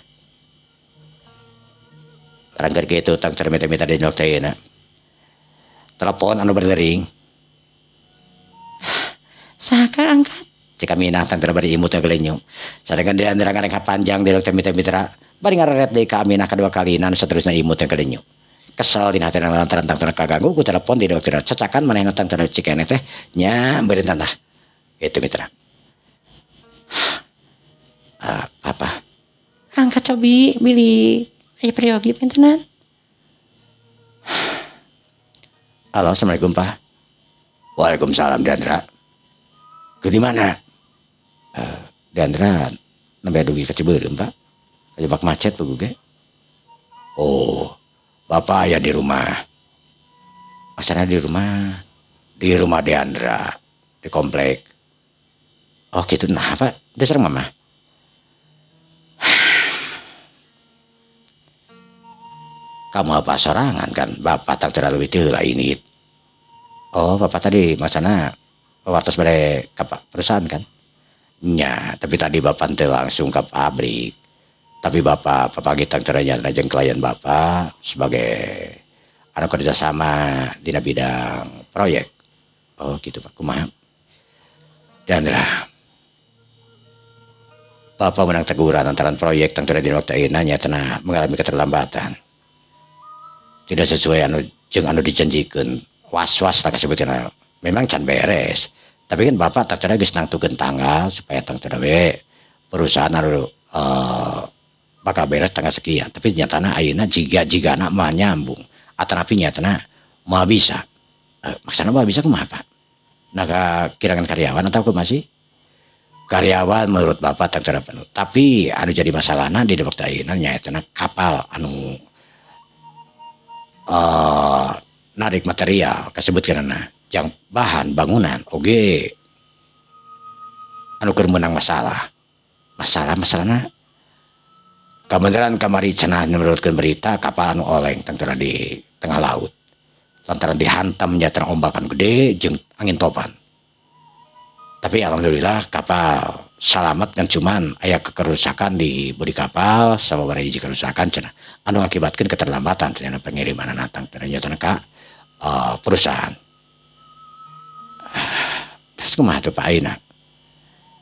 barang keur kitu tang mita-mita di waktu ayeuna telepon anu berdering saha angkat cek Aminah tang bari imut gelenyu sadangkan Deandra ngarengha panjang di waktu mita-mita bari ngareret deui ka Aminah kadua kalina anu saterusna imut gelenyu kesel dina hatena lantaran tang kaganggu ku telepon di waktu cacakan manehna tang cikene teh nya beureun tah itu mitra. Apa angkat cobi bilih aya peryogi pintenan. Halo, assalamualaikum Pak. Waalaikumsalam Deandra. Ke di mana? Deandra nembe dugi ka Cibeureum Pak. Kajebak macet puguh ge. Oh, Bapak aya di rumah. Asalna di rumah. Di rumah Deandra di komplek. Oh gitu, nah Pak, itu sareng mama. Kamu apa sorangan kan, Bapak tak terlalu itu lah ini. Oh, Bapak tadi masana wartos bade ka perusahaan kan? Nya, tapi tadi Bapak teu langsung ke pabrik. Tapi Bapak papanggih tang ternyata jeung klien Bapak sebagai anu kerjasama dina bidang proyek. Oh gitu Pak, kumaha? Deandra, Bapak menang teguran antara proyek tang dina waktu ayeuna nyaetana mengalami keterlambatan. Tidak sesuai anu jeung anu dijanjikeun. Was-was lah kasebutkeun. Memang can beres. Tapi kan Bapak tang geus nangtukeun tanggal supaya tang we perusahaan anu bakal beres tanggal sekian. Tapi nyatana ayeuna jiga-jigana mah nyambung. Atanapi nyatana moal bisa. Maksana moal bisa kumaha Pak? Nah, kirangan karyawan atau kumaha sih? Karyawan menurut Bapak tang penuh. Tapi anu jadi masalahna di waktu ayeuna nyaetana kapal anu narik material kasebutkeunana jang bahan bangunan oge anu keur meunang masalah. Masalah-masalahna kabeneran kamari cenah menurutkeun berita kapal anu oleng tangtara di tengah laut lantaran dihantam nyatana ombakan gede jeung angin topan. Tapi alhamdulillah kapal selamat kan cuman aya kekerusakan di bodi kapal sama barang hiji kerusakan cenah anu ngakibatkeun keterlambatan ternyata pengiriman natang ternyata ka perusahaan. Terus kumaha tuh Pak ayeuna?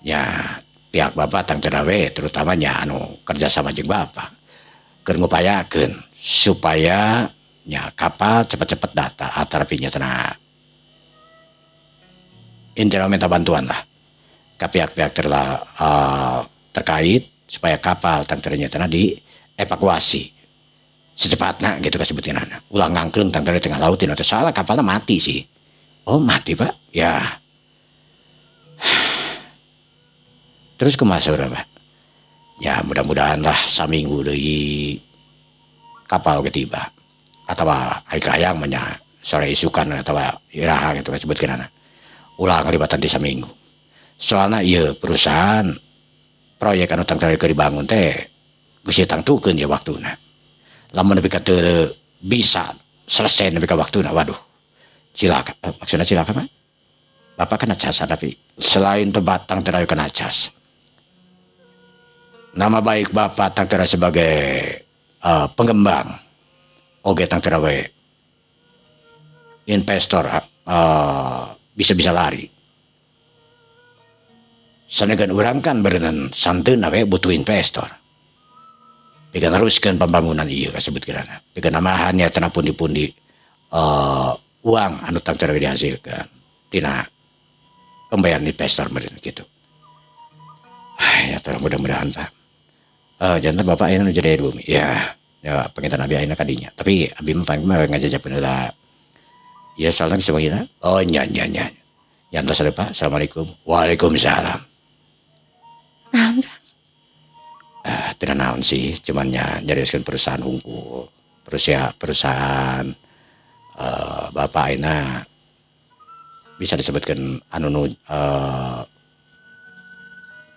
Ya pihak Bapak tang we terutama nya anu kerjasama jeung Bapak keur ngupayakeun supaya nya kapal cepet-cepet data atarapi nya intinya minta bantuan lah ke pihak-pihak terkait supaya kapal tangternya dievakuasi secepatnya gitu kasebutinana. Ulah ngangkleng tangternya tengah laut teh salah kapalnya mati sih. Oh mati Pak ya. Terus kumaha saudara Pak? Ya mudah-mudahan lah saminggu deui kapal ketiba. Atawa ai kahayang mah nya sore isukan atawa iraha kitu kasebutkeunana. Ulah ngalibatan ti saminggu. Soalna ieu perusahaan proyek anu tangtara keur dibangun teh geus ditangtukeun ieu waktuna. Lamun nepi ka teu bisa selesai nepi ka waktuna, waduh. Cilaka, maksudna cilaka mah Bapak kena cas tapi selain tempat tangtara kena cas. Nama baik Bapak tangtara sebagai pengembang oge tangtara we investor bisa-bisa lari. Sanajan urang kan berenang santeuna we butuh investor. Pikeun neruskeun pembangunan ieu kasebut kirana. Pikeun nambahan nya pundi-pundi uang anu tangtara dihasilkan tina pembayaran investor meureun kitu. Ya tolong mudah-mudahan Pak. Janten Bapak ayeuna nu jadi air bumi. Ya, ya panginten abi ayeuna ka dinya. Tapi abi mah paling mah ngajajapeun heula. Ya soalna geus sabagian. Oh nya nya nya. Jantos ada Pak. Assalamualaikum. Waalaikumsalam. Naon Kang? Teu naon sih, cuman nya nyarioskeun perusahaan hungkul. Terus ya perusahaan Bapak ayeuna bisa disebutkan anu nu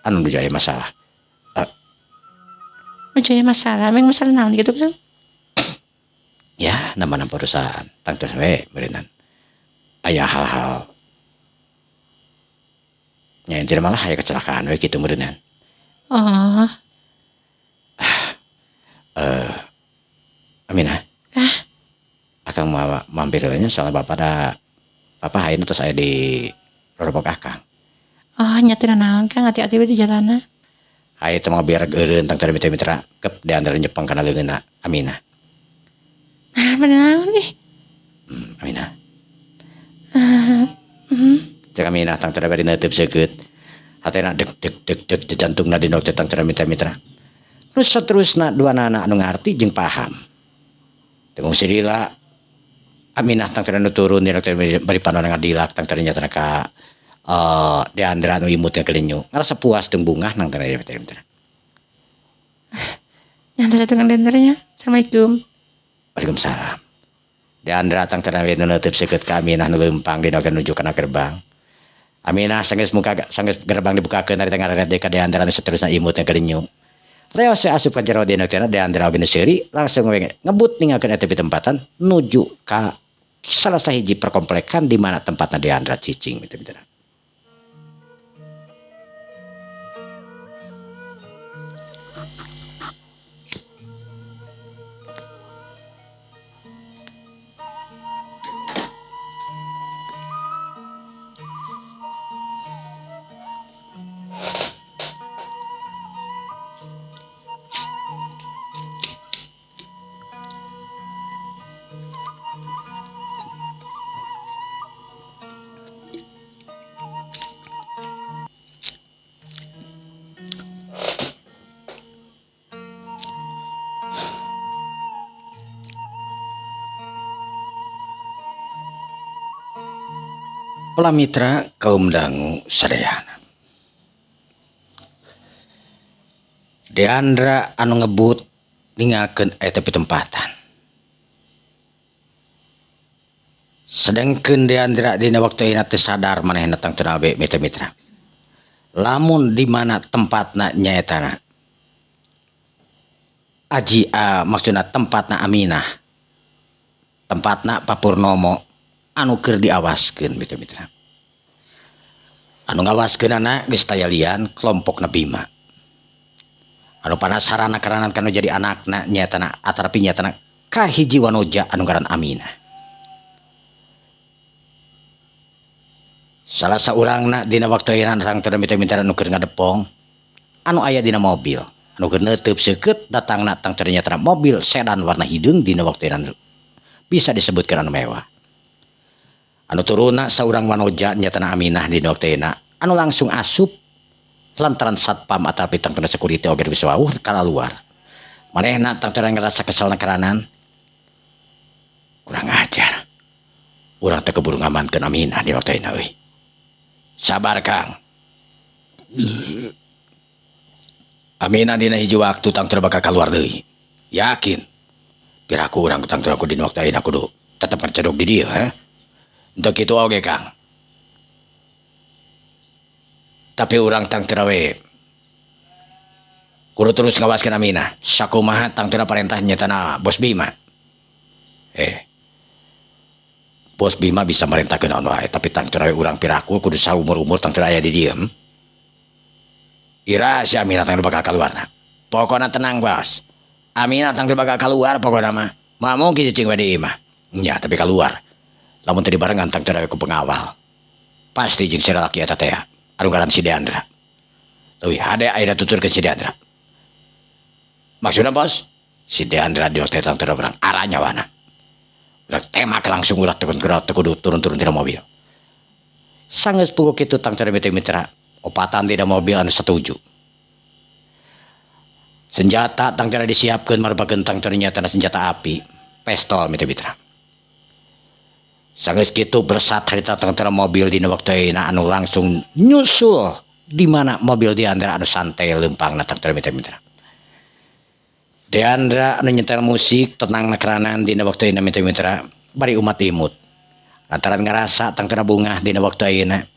anu nuju aya masalah. Nuju aya masalah, emang masalah naon gitu Kang? Ya, nama-nama perusahaan tangtos we meureunnan. Aya hal-hal nya intina malah aya kecelakaan we kitu meureunnan. Oh. Aminah. Ah. Akang mau mampir heula nya soalna Bapak da Bapak ayeuna tos aya di rorobok Akang. Oh, nya teu nanaon Kang, hati-hati we di jalanna. Hayu teh mah biar eureun tang mitra-mitra kep Deandra nyepeng kana leungeunna Aminah. Nah, naon ih? Aminah. Hmm. Cek Aminah tang teu bari neuteub seukeut. Hatena deg deg deg deg jantungna dina teh tang mitra-mitra. Nu saterusna duanana anu ngarti jeung paham. Teu ngungsi lila Aminah tang teu nu turun dina teh bari panona ngadilak tang teu nyatana ka Deandra nu imut kelinyu. Ngarasa puas jeung bungah nang teh mitra-mitra. Nyantai dengan Deandranya. Assalamualaikum. Waalaikumsalam. Deandra tang teu nu neuteub seukeut ka Aminah nu leumpang dina nuju kana gerbang. Aminah sanggeus muka sanggeus gerbang dibukakeun ari teh ngareret deui ka Deandra nu saterusna imut kelinyu. Leos asup ka jero dina teh Deandra oge nu seuri langsung we ngebut ninggalkeun eta tempatan nuju ka salah sahiji perkomplekan di mana tempatna Deandra cicing mitra-mitra. Palamitra kaum dangu sadayana. Deandra anu ngebut ninggalkeun eta pitempatan. Sedengkeun Deandra dina waktu ayeuna teu sadar manehna tang teu nabe mitra-mitra. Lamun di mana tempatna nyaetana Aji maksudna tempatna Aminah. Tempatna Pak Purnomo anu keur diawaskeun mitra-mitra. Anu ngawaskeunana geus taya lian kelompokna Bima. Anu panasarana karanan kanu jadi anakna nyaetana atarapi nyaetana kahiji wanoja anu ngaran Aminah. Salah saurangna dina waktu ayeuna sang teu mitra-mitra anu keur ngadepong anu aya dina mobil anu keur neuteub seukeut datangna tang teu nyaetana mobil sedan warna hideung dina waktu ayeuna bisa disebutkeun anu mewah. Anu turunna saurang wanoja nyatana Aminah dina waktu ayeuna anu langsung asup lantaran satpam atapi tangtuna security oge geus wawuh kalaluar. Manehna tangtuna ngarasa kesel karanan kurang ajar. Urang teh keburu ngamankeun Aminah dina waktu ayeuna euy. Sabar Kang. Aminah dina hiji waktu tangtuna bakal kaluar deui. Yakin. Piraku urang tangtuna ku dina waktu ayeuna kudu tetep ngacedok di dieu ha. Henteu kitu oge Kang. Tapi urang tangtuna we kudu terus ngawaskeun Aminah. Sakumaha tangtuna parentah nyatana Bos Bima. Bos Bima bisa merintahkeun naon wae, tapi tangtuna we urang piraku kudu saumur-umur tangtuna aya di dieu. Ira si Aminah tangtuna bakal kaluarna. Pokona tenang bos. Aminah tangtuna bakal keluar pokona mah. Moal mungkin cicing we di imah. Nya tapi keluar. Lamun teu dibarengan tangtuna we ku pengawal. Pasti jeung si lalaki eta teh anu ngaran si Deandra. Leuwih hade ayeuna tuturkeun si Deandra. Maksudna bos, si Deandra di teh tangtuna urang ara nyawana. Urang tembak langsung ulah teu kudu turun-turun tina mobil. Sanggeus puguh kitu tangtuna mitra opatan dina mobil anu satuju. Senjata tangtuna disiapkeun marupakeun tangtuna nyatana senjata api, pistol mitra. Sanggeus kitu bersat harita tangtuna mobil dina waktu ayeuna anu langsung nyusul di mana mobil Deandra anu santai leumpangna tangtuna mitra. Deandra anu nyetel musik tenang nakeranan dina waktu ayeuna mitra bari umat imut. Lantaran ngarasa tangtuna bungah dina waktu ayeuna.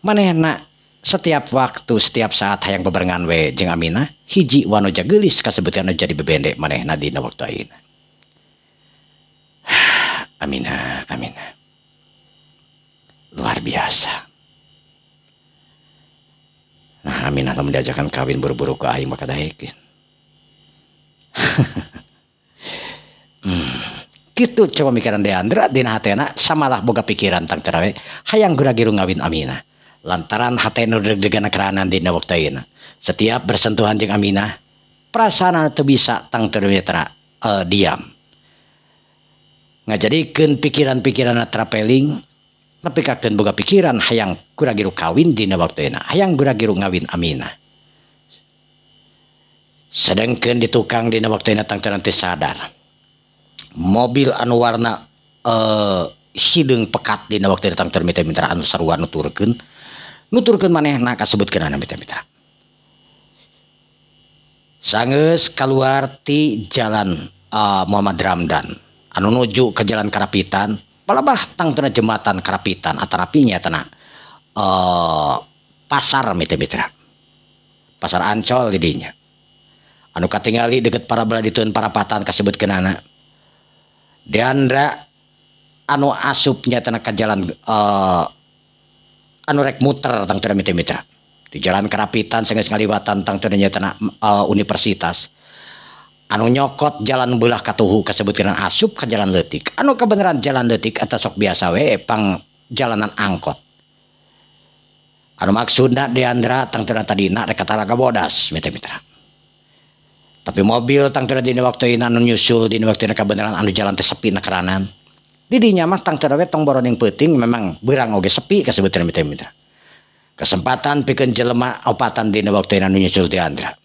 Manehna setiap waktu setiap saat hayang bebarengan we jeung Aminah, hiji wanoja geulis kasebutan anu jadi bebende manehna dina waktu ayeuna. Aminah, Aminah. Luar biasa. Nah, Aminah lamun diajakan kawin buru-buru ke aing maka daekeun. Kitu coba mikiran Deandra dina hatena samalah boga pikiran tangtuna we hayang gura-giru ngawin Aminah. Lantaran hate nu deg-degan keranan dina waktu ayeuna. Setiap bersentuhan jeung Aminah, perasaan teu bisa tangtuna mitra diam. Ngajadikeun pikiran-pikiran traveling nepi kakeun boga pikiran hayang gura-giru kawin dina waktu ayeuna, hayang gura-giru ngawin Aminah. Sedengkeun di tukang dina waktu ayeuna tangtuna teu sadar. Mobil anu warna hideung pekat dina waktu ayeuna tangtuna mitra anu sarua nuturkeun. Nuturkeun manehna kasebutkeunana mitra. Sanggeus kaluar ti jalan Muhammad Ramdan anu nuju ke jalan Karapitan, palebah tangtuna jembatan Karapitan atanapi nya tanah pasar mitra. Pasar Ancol di dinya. Anu katingali deket para belah dituun parapatan kasebutkeunana. Deandra anu asup nya tanah ka jalan anu rek muter tangtuna mitra. Di jalan Karapitan sanggeus ngaliwatan tangtuna nya tanah universitas. Anu nyokot jalan belah katuhu kasebutkeun asup ka jalan leutik. Anu kabeneran jalan leutik eta sok biasa we pang jalanan angkot. Anu maksudna Deandra tangtuna tadina rek ka Talaga Bodas mitra. Tapi mobil tangtuna dina waktu ayeuna anu nyusul dina waktu ayeuna kabeneran anu jalan teh sepi na keranan. Di dinya mah tangtuna we tong boroning peuting memang beurang oge sepi kasebutkeun mitra. Kesempatan pikeun jelema opatan dina waktu ayeuna anu nyusul Deandra.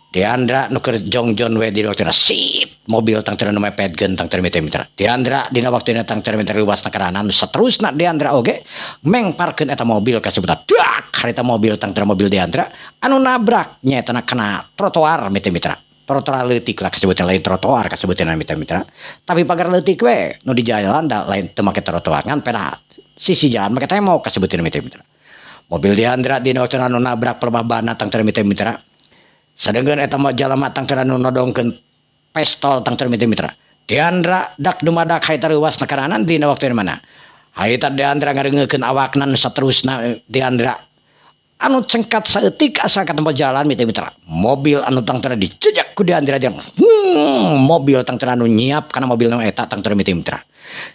Deandra nu keur jongjon we dina waktu ayeuna sip mobil tangtuna nu mepetkeun tangtuna mitra. Deandra dina waktu ayeuna tangtuna mitra luas na keranan saterusna Deandra oge mengparkeun eta mobil kasebutan dak harita mobil tangtuna mobil Deandra anu nabrak nyaeta kana trotoar mitra. Trotoar leutik lah kasebutan lain trotoar kasebutan mitra. Tapi pagar leutik we nu di jalan da lain teu make trotoar ngan peda sisi jalan make tembok kasebutan mitra. Mobil Deandra dina waktu anu nabrak pelebah bana tangtuna mitra. Sedengkeun eta mah jalma tangtuna nu nodongkeun pistol tangtuna mitra. Deandra dak dumadak harita reuwas na karanan dina waktu mana. Harita Deandra ngareungekeun awakna nu saterusna Deandra anu cengkat saeutik asa ka tempat jalan mitra. Mobil anu tangtuna dijejak ku Deandra jeung mobil tangtuna anu nyiap kana mobil nu eta tangtuna mitra.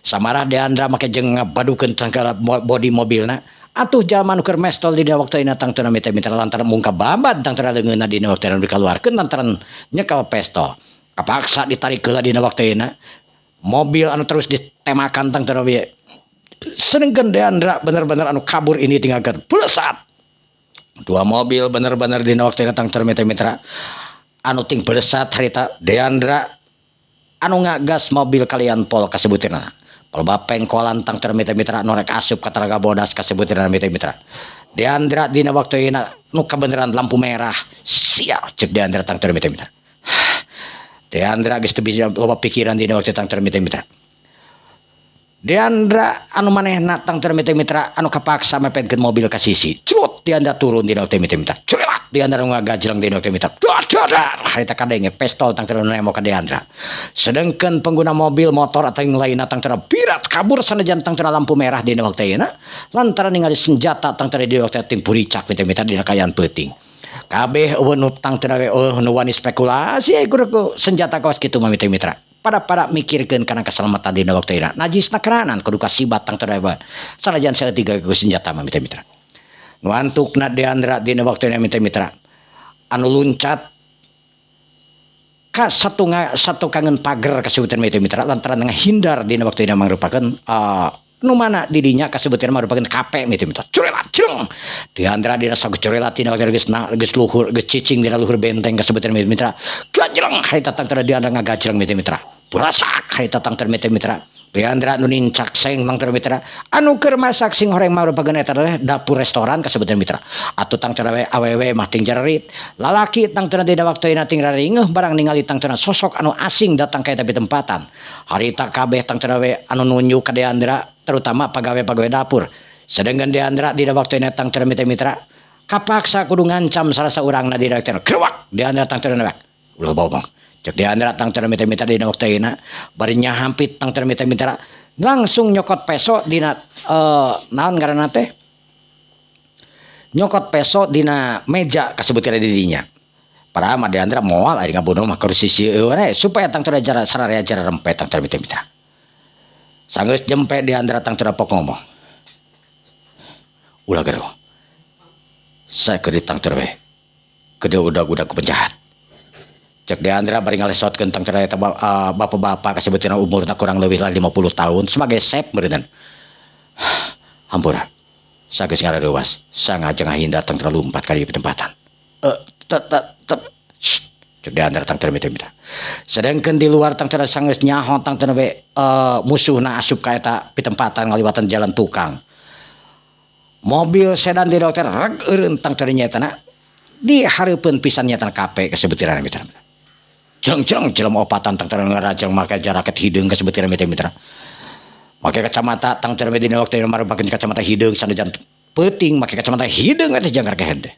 Samarah Deandra make jeung ngabadukeun tangkala bodi mobilna. Atuh jalma nu keur mestol dina waktu ayeuna tangtuna mitra lantaran mungka babad tangtuna leungeunna dina waktu ayeuna dikaluarkeun lantaran nyekel pistol. Kapaksa ditarik heula dina waktu ayeuna. Mobil anu terus ditemakan tangtuna we. Sedengkeun Deandra bener-bener anu kabur ini tinggalkeun plesat. Dua mobil bener-bener dina waktu ayeuna tangtuna mitra anu ting beresat harita Deandra anu ngagas mobil kalian pol kasebutina. Palebah pengkolan tangtuna mitra anu rek asup ka Talaga Bodas kasebutina mitra. Deandra dina waktu ayeuna nu kabeneran lampu merah. Sial cek Deandra tangtuna mitra. Deandra geus teu bisa loba pikiran dina waktu tangtuna mitra-mitra. Deandra anu manehna tangtuna mitra-mitra anu kapaksa mepetkeun mobil ka sisi. Crut Deandra turun dina waktu mitra-mitra. Curelat Deandra ngagajleng dina waktu mitra. Dar dar dar harita kadenge pistol tangtuna nemo ka Deandra. Sedangkan pengguna mobil motor atau yang lainna tangtuna birat kabur sanajan tangtuna lampu merah dina waktu ayeuna lantaran ningali senjata tangtuna dina waktu ting puricak mitra-mitra dina kaayaan peuting. Kabeh eueuh nu tangtuna we eueuh nu wani spekulasi ku senjata kawas kitu mah mitra-mitra. Pada-pada mikirkeun kana keselamatan dina waktu ayeuna. Najisna keranan kudu kasibat tangtuna we sanajan saeutik ku senjata mah mitra-mitra. Nu antukna Deandra dina waktu ayeuna mitra-mitra anu luncat ka satu kangen pager kasebutan mitra-mitra lantaran ngahindar dina waktu ayeuna mangrupakeun nu mana didinya kasebutan mangrupakeun kape mitra-mitra. Curelat jeung Deandra dina sagu curelat dina waktu geus geus luhur geus cicing dina luhur benteng kasebutan mitra-mitra. Gajleng harita tangtuna Deandra ngagajleng mitra-mitra. Burasak harita tangtuna mitra-mitra. Deandra nu nincak seng tangtuna mitra anu keur masak sing horeng mangrupakeun eta teh dapur restoran kasebutan mitra. Atuh tangtuna we awewe mah ting jarerit. Lalaki tangtuna dina waktu ayeuna ting raringeuh barang ningali tangtuna sosok anu asing datang ka eta pitempatan. Harita kabeh tangtuna we anu nunjuk ka Deandra terutama pagawe-pagawe dapur. Sedangkan Deandra dina waktu ayeuna tangtuna mitra-mitra kapaksa kudu ngancam salah saurangna dina waktu ayeuna. Gerewak Deandra tangtuna newak. Ulah bobong. Cek Deandra tangtuna mitra-mitra dina waktu ayeuna bari nyahampit tangtuna mitra-mitra langsung nyokot peso dina naon ngaranna teh? Nyokot peso dina meja kasebutan di dinya. Padahal mah Deandra moal ari ngabunuh mah keur sisi eueuh supaya tangtuna jara sararea jara rempet tangtuna mitra-mitra. Sanggeus jempe Deandra tangtuna pok ngomong. Ulah geruh. Saya keur ditangtuna we. Gede udag-udag ku penjahat. Cek Deandra bari ngalesotkeun tangtuna eta bapak-bapak kasebutan umurna kurang leuwih lah 50 tahun sebagai chef meureunnan. Hampura. Sageus ngarareuwas, sangaja ngahindar tangtuna lumpat ka dieu tempatan. Cek Deandra tangtuna mitra-mitra. Sedangkan di luar tangtuna sanggeus nyaho tangtuna we musuhna asup ka eta pitempatan ngaliwatan jalan tukang. Mobil sedan di dokter reg eureun tangtuna nyaetana di hareupeun pisan nyaetana kape kasebutiran mitra-mitra. Jeng-jeng jelema opatan tangtuna ngarajeng make jaraket hideung kasebutiran mitra-mitra. Make kacamata tangtuna dina waktu marupakeun kacamata hideung sanajan peuting make kacamata hideung eta jangkar kehed.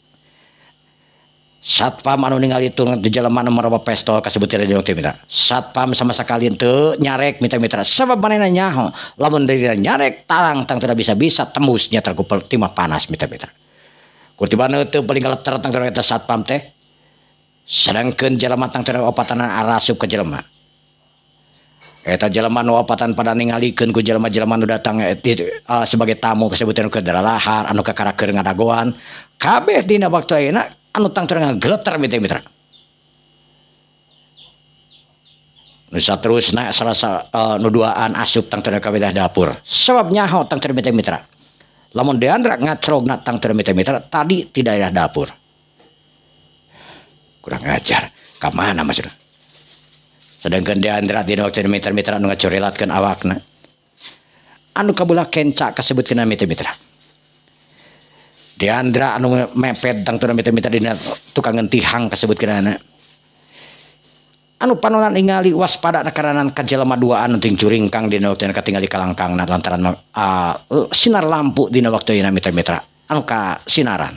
Satpam anu ningali turun di jelema anu maroba pestol kasebutiran dina waktu mitra. Satpam sama sekali teu nyarek mitra-mitra sabab manehna nyaho lamun dirina nyarek tarang tangtuna bisa-bisa tembus nya terkupel timah panas mitra-mitra. Kutibana teu paling ngaleter tangtuna eta satpam teh. Sedangkan jelema tangtuna opatan arasup ka jelema. Eta jelema nu opatan pada ningalikeun ku jelema-jelema nu datang sebagai tamu kasebutan keur daralahar anu kakara keur ngadagoan kabeh dina waktu ayeuna anu tangtuna ngageleter mitra-mitra. Nu saterusna salasa nu duaan asup tangtuna ka wilayah dapur. Sabab nyaho tangtuna mitra-mitra. Lamun Deandra ngacrogna tangtuna mitra-mitra tadi di daerah dapur. Kurang ajar, ka mana maksudna? Sedangkan Deandra dina waktu mitra-mitra anu ngacorelatkeun awakna. Anu kabelah kenca kasebutkeun mitra-mitra. Deandra anu mepet tangtuna mitra-mitra dina tukang tihang kasebutkeunana. Anu panonan ningali waspada karanan ka jelema duaan ting curingkang dina waktu katingali kalangkangna lantaran sinar lampu dina waktu ayeuna mitra-mitra anu ka sinaran.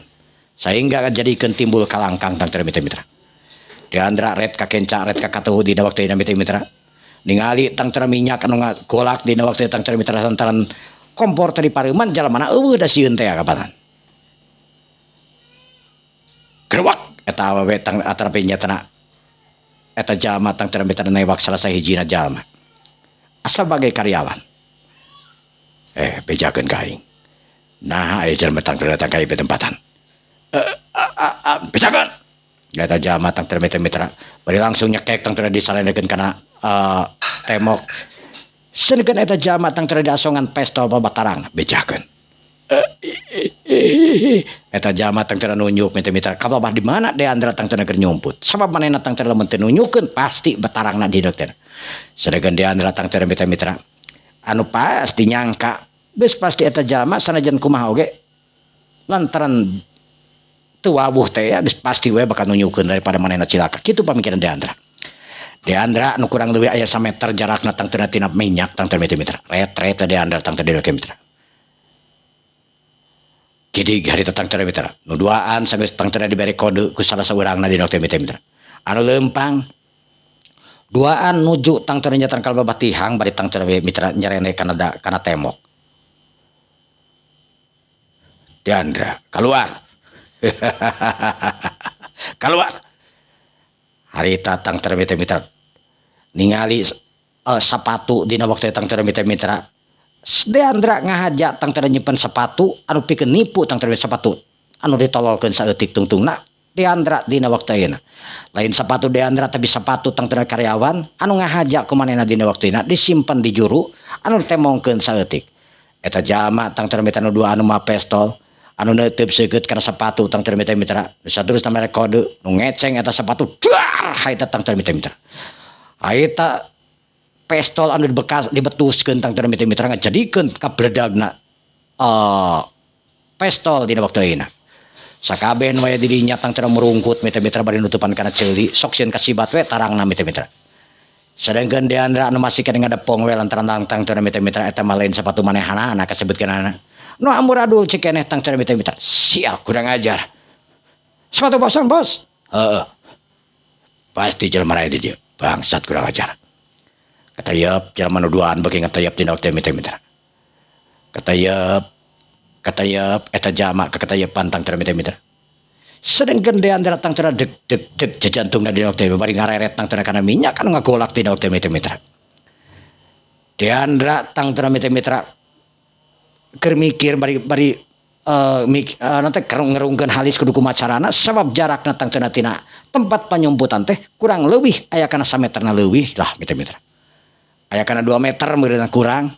Sehingga jadikeun timbul kalangkang tangtuna mitra-mitra. Deandra red ka kenca red ka katuhu dina waktu ayeuna mitra-mitra. Ningali tangtuna minyak anu ngagolak dina waktu tangtuna mitra lantaran kompor tadi pareuman jalamana eueuh da sieun teh kapanan. Gerewak eta awewe tang atarapi nyatana eta jalma tangtuna mitra newak salah sahijina jalma. Asal bagai karyawan. Bejakeun ka aing. Naha aya jalma tangtuna datang ka ieu tempatan. Bejakeun. Eta jalma tangtuna mitra-mitra bari langsung nyekek tangtuna disarenekeun kana tembok. Sedengkeun eta jalma tangtuna diasongan pestol babatarang bejakeun. Eta jalma tangtuna nunjuk mitra-mitra kababah di mana Deandra tangtuna keur nyumput. Sabab manehna tangtuna lamun teu nunjukeun pasti batarangna di dokter. Sedengkeun Deandra tangtuna mitra-mitra anu pasti nyangka geus pasti eta jalma sanajan kumaha oge lantaran teu wawuh teh ya geus pasti we bakal nunjukeun daripada manehna cilaka. Kitu pamikiran Deandra. Deandra nu kurang leuwih aya sameter jarakna tangtuna tina minyak tangtuna mitra. Ret-ret Deandra tangtuna dina mitra. Kidig harita tangtuna mitra. Nu duaan sanggeus tangtuna dibere kode ku salah saurangna dina waktu mitra. Anu leumpang duaan nuju tangtuna nyatan kalbabah tihang bari tangtuna mitra nyerene kana kana tembok. Deandra keluar. Keluar. Harita tangtuna mitra ningali sapatu dina waktu tangtuna mitra. Deandra ngahaja tangtuna nyimpen sepatu anu pikeun nipu tangtuna sepatu anu ditololkeun saeutik tungtungna Deandra dina waktu ayeuna. Lain sepatu Deandra tapi sepatu tangtuna karyawan anu ngahaja ku manehna dina waktu ayeuna disimpen di juru anu ditemongkeun saeutik. Eta jalma tangtuna mitra nu dua anu mawa pestol anu neuteub seukeut kana sepatu tangtuna mitra. Nu saterusna mere kode nu ngeceng eta sepatu duar harita tangtuna mitra. Harita pestol anu dibekas dibetuskeun tangtuna mitra ngajadikeun kabledagna pestol dina waktu ayeuna. Sakabeh nu aya di dinya tangtuna murungkut mitra-mitra bari nutupan kana ceuli sok sieun kasibat we tarangna mitra-mitra. Sedangkeun Deandra anu masih keneh ngadepong we lantaran tangtuna mitra-mitra eta mah lain sepatu manehanana kasebutkeunana. Nu amburadul cek keneh tangtuna mitra-mitra. Sial kurang ajar. Sepatu bosong bos. Heeh. Pasti jelema raya di dieu. Bangsat kurang ajar. Katayep jelema nu duaan beuki ngatayep dina waktu mitra-mitra. Katayep katayep eta jalma kekatayepan tangtuna mitra-mitra. Sedengkeun Deandra tangtuna deg deg deg jajantungna dina waktu bari ngareret tangtuna kana minyak anu ngagolak dina waktu mitra-mitra. Deandra tangtuna mitra-mitra keur mikir bari bari nanti ngerungkeun halis kudu kumaha carana sabab jarakna tangtuna tina tempat panyumputan teh kurang leuwih aya kana sameterna leuwih lah mitra-mitra. Aya kana 2 meter meureunna kurang.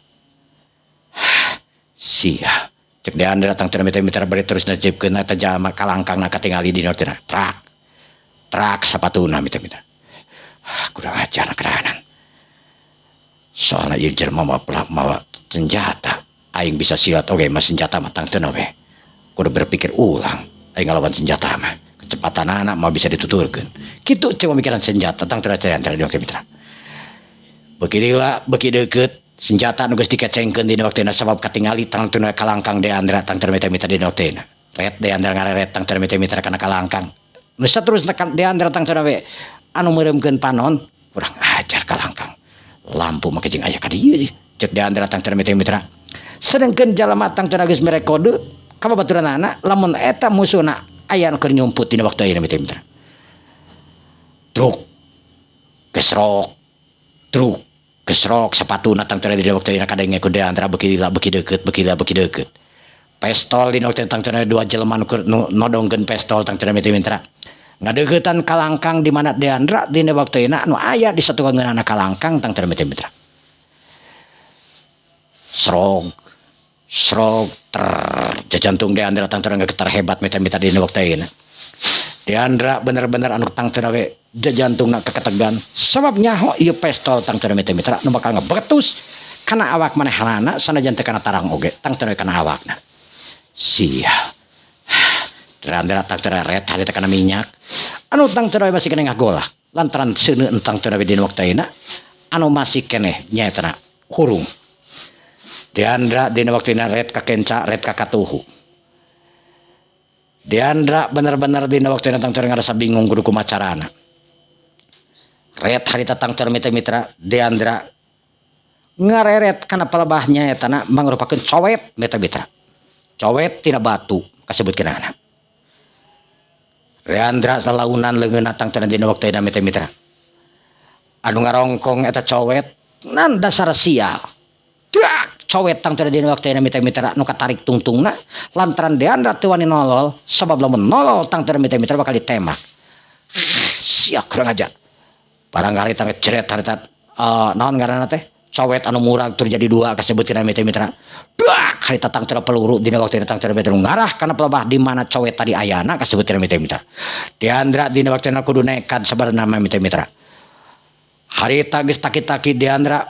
Sia. Cek Deandra tangtuna mitra-mitra bari terus najibkeun eta jalma kalangkangna katingali dina waktu trak. Trak sapatuna mitra-mitra. Kurang ajar keranan. Soalna ieu jelema mawa senjata. Aing bisa silat oge mah senjata mah tangtuna we. Kudu berpikir ulang aing ngalawan senjata mah. Kecepatan anak mah bisa dituturkeun. Kitu cek pemikiran senjata tangtuna Deandra dina waktu mitra. Beuki lila beuki deukeut senjata nu geus dikecengkeun dina waktuna sabab katingali tangtuna kalangkang Deandra tangtuna mitra-mitra dina waktuna. Ret Deandra ngareret tangtuna mitra-mitra kana kalangkang. Nu saterusna Deandra tangtuna we anu meureumkeun panon kurang ajar kalangkang. Lampu make jeung aya ka dieu cek Deandra tangtuna mitra-mitra. Sedengkeun jalma tangtuna geus mere kode ka babaturanana lamun eta musuhna aya nu keur nyumput dina waktu ayeuna mitra-mitra. Truk gesrok truk gesrok sepatuna tangtuna dina waktu ayeuna kadenge ku Deandra beuki lila beuki deukeut beuki lila beuki deukeut. Pestol dina waktu tangtuna dua jelema nu keur nodongkeun pestol tangtuna mitra-mitra. Ngadeuketan kalangkang di mana Deandra dina waktu ayeuna anu aya di satukangeunana kalangkang tangtuna mitra-mitra. Srog srog ter jajantung Deandra tangtuna gegetar hebat mitra-mitra dina waktu ayeuna. Deandra bener-bener anu tangtuna we jajantungna keketegan sabab nyaho ieu pestol tangtuna mitra-mitra nu bakal ngebetus kana awak manehanana sanajan teu kana tarang oge tangtuna kana awakna. Sia. Deandra tangtuna ret harita kana minyak anu tangtuna masih keneh ngagolak lantaran seuneu tangtuna dina waktu ayeuna anu masih keneh nyaetana hurung. Deandra dina waktu ayeuna ret ka kenca ret ka katuhu. Deandra bener-bener dina waktu ayeuna tangtuna ngarasa bingung kudu kumaha carana. Ret harita tangtuna mitra-mitra Deandra ngareret kana palebahnya etana mangrupakeun cowet mitra-mitra. Cowet tina batu kasebutkeunana. Deandra salaunan leungeunna tangtuna dina waktu ayeuna mitra-mitra. Anu ngarongkong eta cowet nan dasar sial. Dak cowet tangtuna dina waktu ayeuna mitra-mitra nu katarik tungtungna lantaran Deandra teu wani nolol sabab lamun nolol tangtuna mitra-mitra bakal ditembak. Sia kurang ajar. Barang harita ngeceret harita naon ngaranna teh cowet anu murag tur jadi dua kasebutkeun mitra-mitra. Dak harita tangtuna peluru dina waktu ayeuna tangtuna mitra ngarah kana pelebah di mana cowet tadi ayana kasebutkeun mitra-mitra. Deandra dina waktu ayeuna kudu nekat sabarna mah mitra-mitra. Harita geus taki-taki Deandra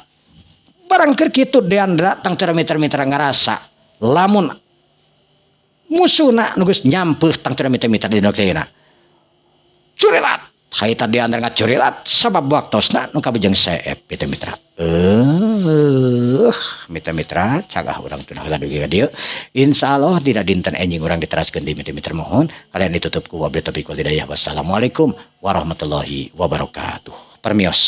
barang keur kitu Deandra tangtuna mitra-mitra ngarasa lamun musuhna nu geus nyampeuh tangtuna mitra-mitra dina waktu ayeuna. Curilat Harita diantar ngacurilat sabab waktosna nu kabejeng seep, mitra-mitra. Mitra-mitra, cagah urang tunah heula dugi ka dieu. Insyaallah dina dinten enjing urang diteraskeun di, mitra-mitra. Mohon kalian ditutup ku wabillahi taufiq wal hidayah. Wassalamualaikum warahmatullahi wabarakatuh. Permios.